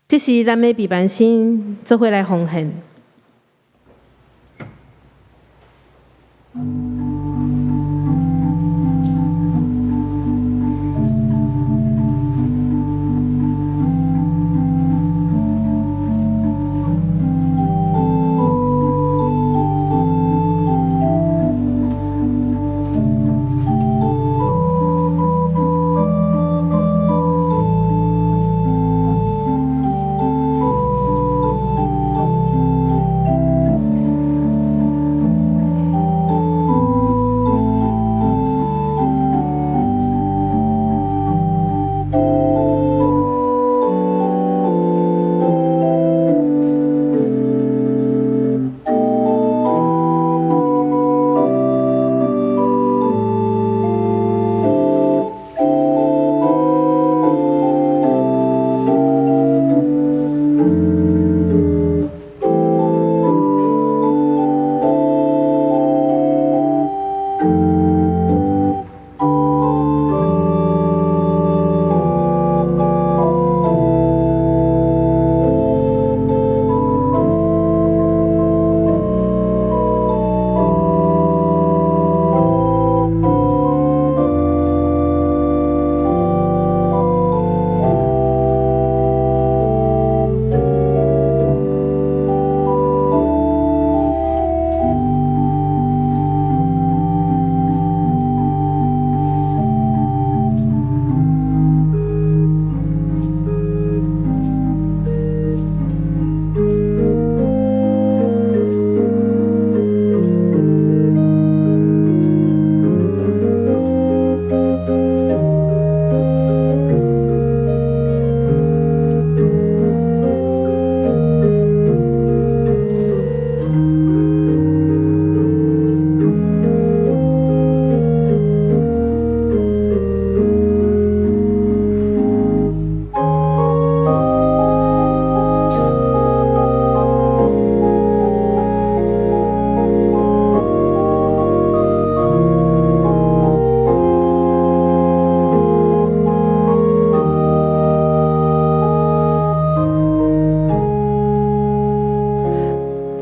Speaker 2: 這是咱欲備辦先做伙來奉獻。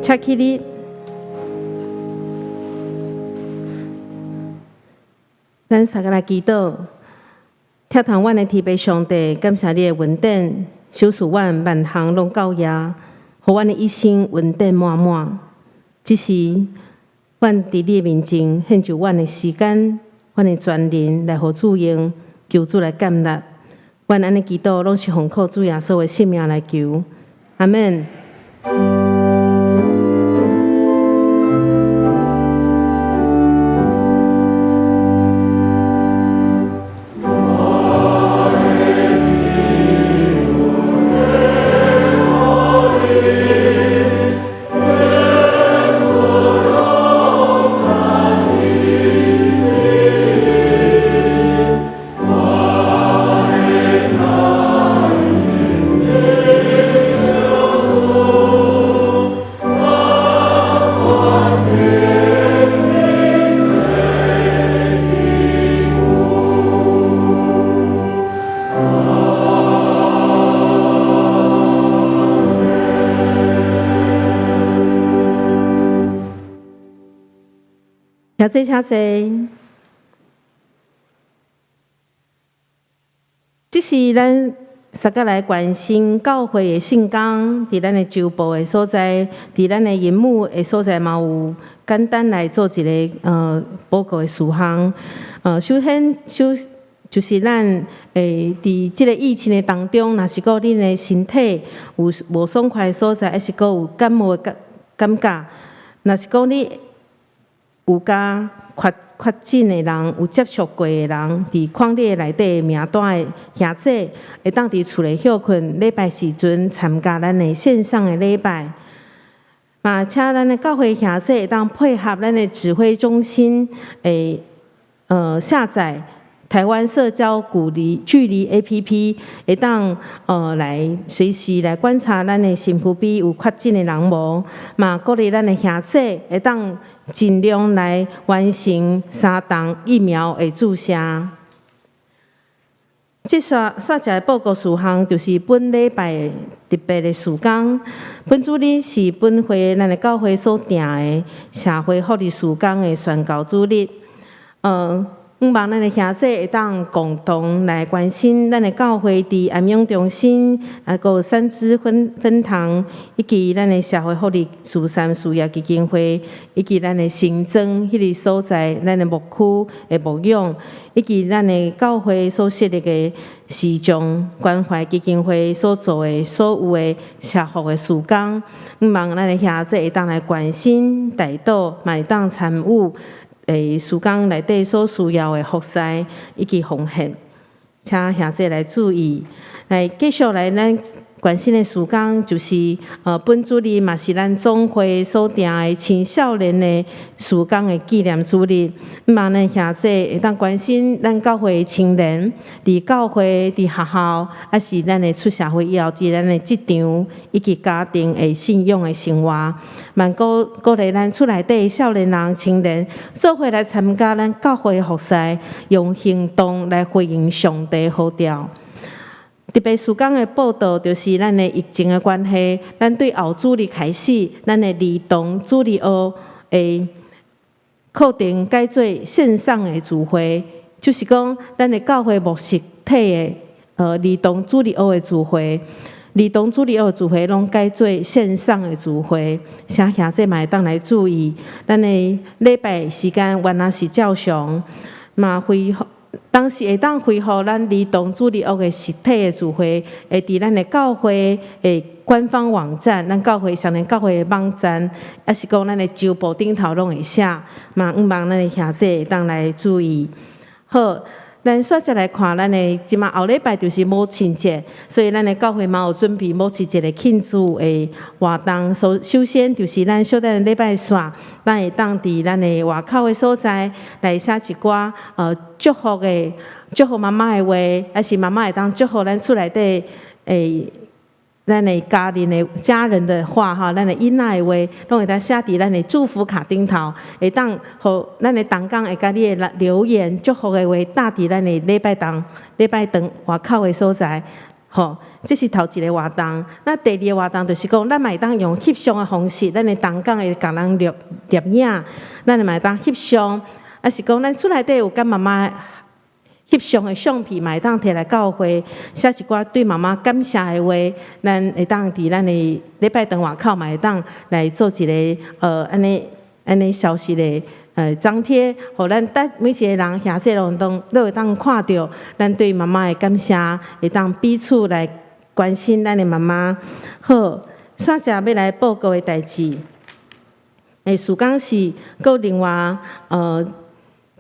Speaker 2: 請起立。咱三个來祈禱，疼痛阮的天父上帝，感謝你的恩典，賞賜阮萬項攏夠額，予阮的一生恩典滿滿。這時，阮佇你的面前獻上阮的時間、阮的全能來予主用，求主來接納。阮按呢祈禱，攏是奉靠主耶穌的聖名來求。阿們。請坐，請坐。這是咱大家來關心教會的聖工，佇咱的周報的所在，佇咱的熒幕的所在，嘛有簡單來做一个報告的事項。首先，首就是咱佇這个疫情的當中，若是講恁的身體有無爽快的所在，抑是閣有感冒的感覺，若是講你有佮確診的人，有接觸過的人，佇匡列內底名單的兄姊，會當佇厝內歇睏，禮拜時陣參加咱的線上的禮拜。嘛，請咱的教會兄姊會當配合咱的指揮中心，下載台灣社交距離 APP，會當來隨時來觀察咱的身軀邊有確診的人無。嘛，鼓勵咱的兄姊會當盡量來完成三針疫苗的注射。這煞煞一个報告事項，就是本禮拜特別的事工。本主日是本會咱的教會所定的社會福利事工的宣教主日。向望咱的兄弟會當共同來關心咱的教會佇安養中心，啊，閣有三芝分分堂，以及咱的社會福利慈善事業基金會，以及咱的新莊彼个所在，咱的牧區的牧養，以及咱的教會所設立的視障關懷基金會所做的所有的社福的事工，向望咱的兄弟會當來關心、代禱，嘛會當參與。事工內底所需要的服侍以及奉獻，請兄弟來注意。來繼續來，咱關心的事工就是，本主日嘛是咱總會所定的青少年的事工的紀念主日。望咱兄弟會當關心咱教會的青年，佇教會、佇學校，抑是咱的出社會以後，佇咱的職場以及家庭的信仰的生活。嘛鼓鼓勵咱厝內底少年人、青年，做伙來參加咱教會的服侍，用行動來回應上帝呼召。特別事工的報道，就是咱的疫情的關係，咱對後主日開始，咱的兒童主日學的課程改做線上的聚會，就是講咱的教會無實體的兒童主日學的聚會，兒童主日學的聚會攏改做線上的聚會，請兄弟嘛會當來注意，咱的禮拜時間原來是照常，嘛恢復。當時會當恢復咱兒童主日學的實體的聚會，會佇咱的教會的官方網站，咱教會雙連教會的網站，抑是講咱的週報頂頭攏會寫，嘛向望咱的兄弟會當來注意。好，咱煞再來看咱的這馬後禮拜就是母親節，所以咱的教會嘛有準備母親節的慶祝的活動。首首先就是咱小等禮拜四，咱會當佇咱的外口的所在來寫一寡祝福的祝福媽媽的話，抑是媽媽會當祝福咱厝內底咱的家人的話吼，咱的囡仔的話，攏會當寫佇咱的祝福卡頂頭，會當予咱的同工會共你的留言祝福的話貼佇咱的禮拜堂、禮拜堂外口的所在。吼，這是頭一个活動。那第二个活動就是講，咱嘛會當用翕相的方式，咱的同工會共人錄攝影，咱嘛會當翕相，抑是講咱厝內底有佮媽媽翕相的相片，嘛會當提來教會，寫一寡對媽媽感謝的話，咱會當佇咱的禮拜堂外口嘛會當來做一个按呢按呢消息的張貼，予咱逐每一个人兄弟攏當都會當看著咱對媽媽的感謝，會當彼此來關心咱的媽媽。好，煞者欲來報告的代誌，事工是閣另外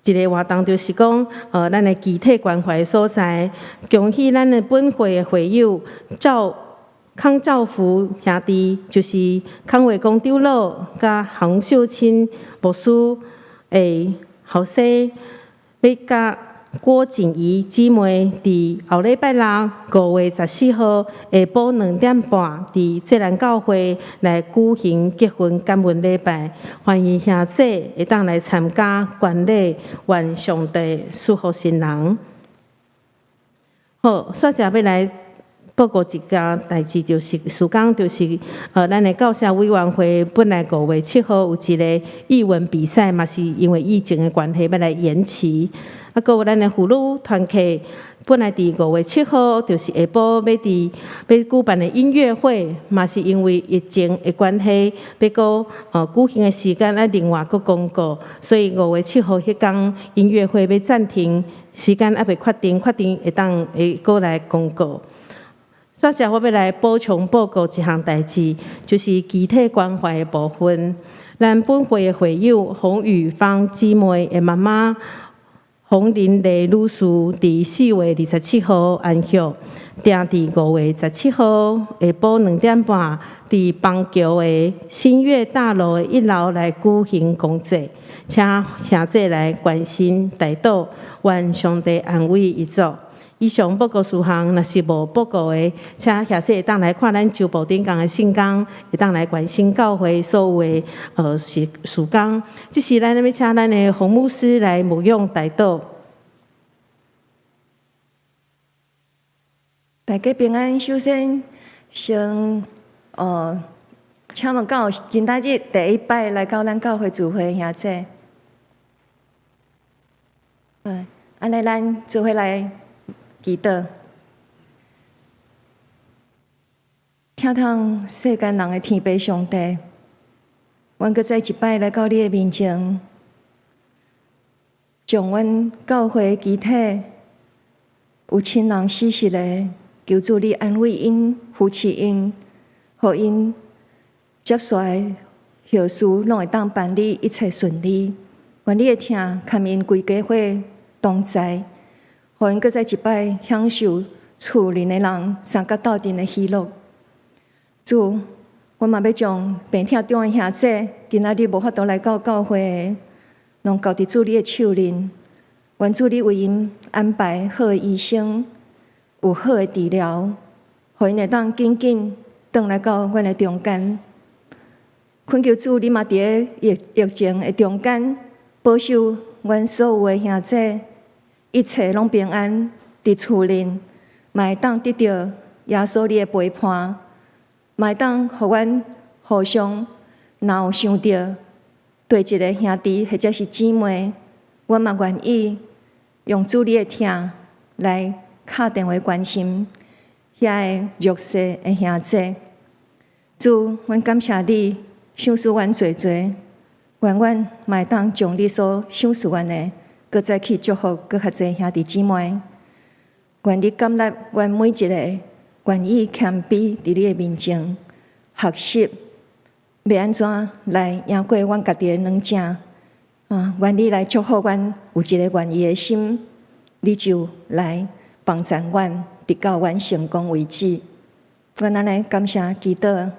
Speaker 2: 一个活動就是講，咱的肢體關懷所在，恭喜咱的本會的會友趙康兆福兄弟，就是康衛公長老佮洪秀清牧師的後生，欲佮郭錦儀姊妹佇後禮拜六5月14號下晡2點半，佇濟南教會來舉行結婚感恩禮拜，歡迎兄弟會當來參加觀禮，願上帝賜福新人。好，煞者欲來報告一件代誌，就是事工，就是咱的教社委員會本來5月7號有一个藝文比賽，嘛是因為疫情的關係，欲來延期。啊，閣有咱的婦女團契，本來佇5月7號就是下晡欲佇欲舉辦的音樂會，嘛是因為疫情的關係，欲閣舉行的時間愛另外閣公告，所以五月七號彼工音樂會欲暫停，時間猶未確定，確定會當會閣來公告。煞者我欲來補充報告一項代誌，就是肢體關懷的部分。咱本會的會友洪宇芳姊妹的媽媽洪林麗女士，佇4月27號安息，定佇5月17號下晡2點半，佇邦橋的新月大樓的1樓來舉行公祭，請兄弟來關心代禱，願上帝安慰遺族。以上報告事項，若是無報告的，請兄弟會當來看咱週報頂仝的信工，會當來關心教會所有的事事工。這時咱欲請咱的洪牧師來牧養代禱。
Speaker 1: 大家平安。首先，先請問敢有今仔日第一擺來到咱教會聚會的兄姊？按呢，咱做伙來祈禱。疼痛世間人的天父上帝，阮閣再一擺來到你的面前，將阮教會的肢體有親人死暾的，求主你安慰𪜶、扶持𪜶，予𪜶接續來後事攏會當辦理一切順利。願你的疼佮𪜶規家伙同在，予𪜶閣再一擺享受厝內的人相佮鬥陣的喜樂。主，阮嘛欲將病痛中的兄姊，今仔日無法度來到教會的，攏交佇主你的手裡。願主你為𪜶安排好的醫生，有好的治療，予𪜶會當緊緊轉來到阮的中間。懇求主，你嘛佇咧疫情的中間，保守阮所有的兄姊，一切攏平安，佇厝內嘛會當得著耶穌你的陪伴，嘛會當予阮互相若有想著對一个兄弟或者是姊妹，阮嘛願意用主你的疼來敲電話關心遐个弱勢的兄姊。主，阮感謝你賞賜阮濟濟，願阮嘛會當將你所賞賜阮的，閣再去祝福閣較濟兄弟姊妹。願你感納阮每一个願意謙卑佇你的面前學習，欲按怎來贏過阮家己的軟正。願你來祝福阮有一个願意的心，你就來幫贊阮，直到阮成功為止。阮按呢感謝祈禱，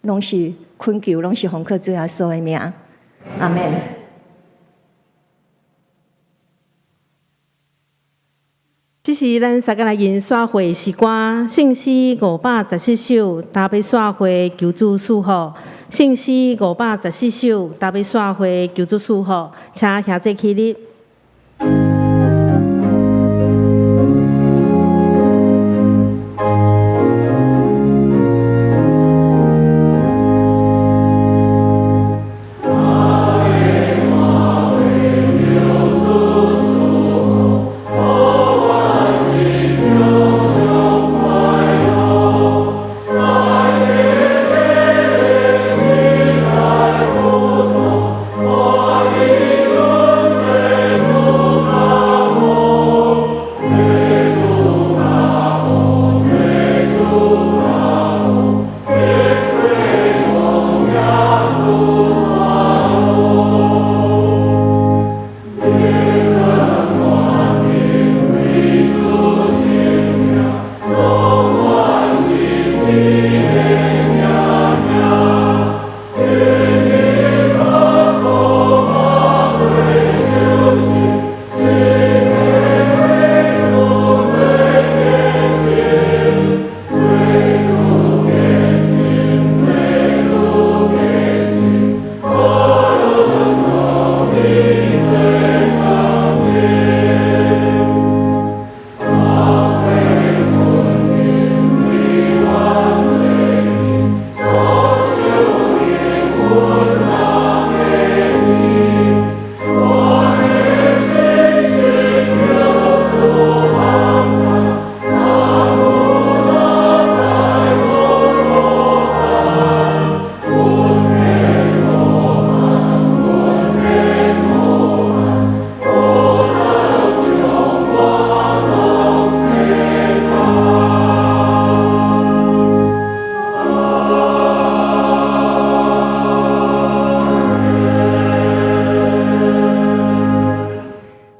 Speaker 1: 攏是懇求，攏是奉靠主耶穌的名。阿們。
Speaker 2: 這時咱三個來吟散會詩歌，聖詩514首，大悲散會求主賜福。聖詩514首，大悲散會求主賜福，請兄姊起立。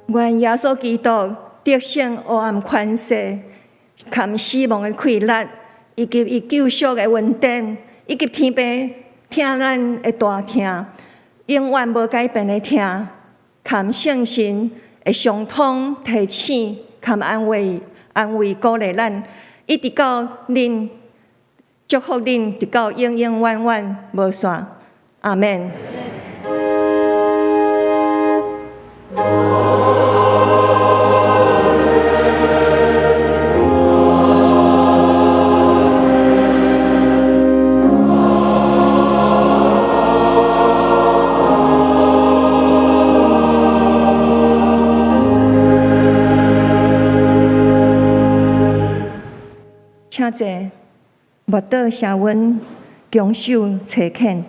Speaker 1: 願耶穌基督得勝黑暗權勢，含死亡的氣力，以及伊救贖的恩典，以及天父疼咱的大疼，永遠無改變的疼，含聖神的相通提醒，含安慰、安慰鼓勵咱，一直到恁祝福恁，直到永永遠遠無散。阿們。請坐，默禱寫阮強守差遣。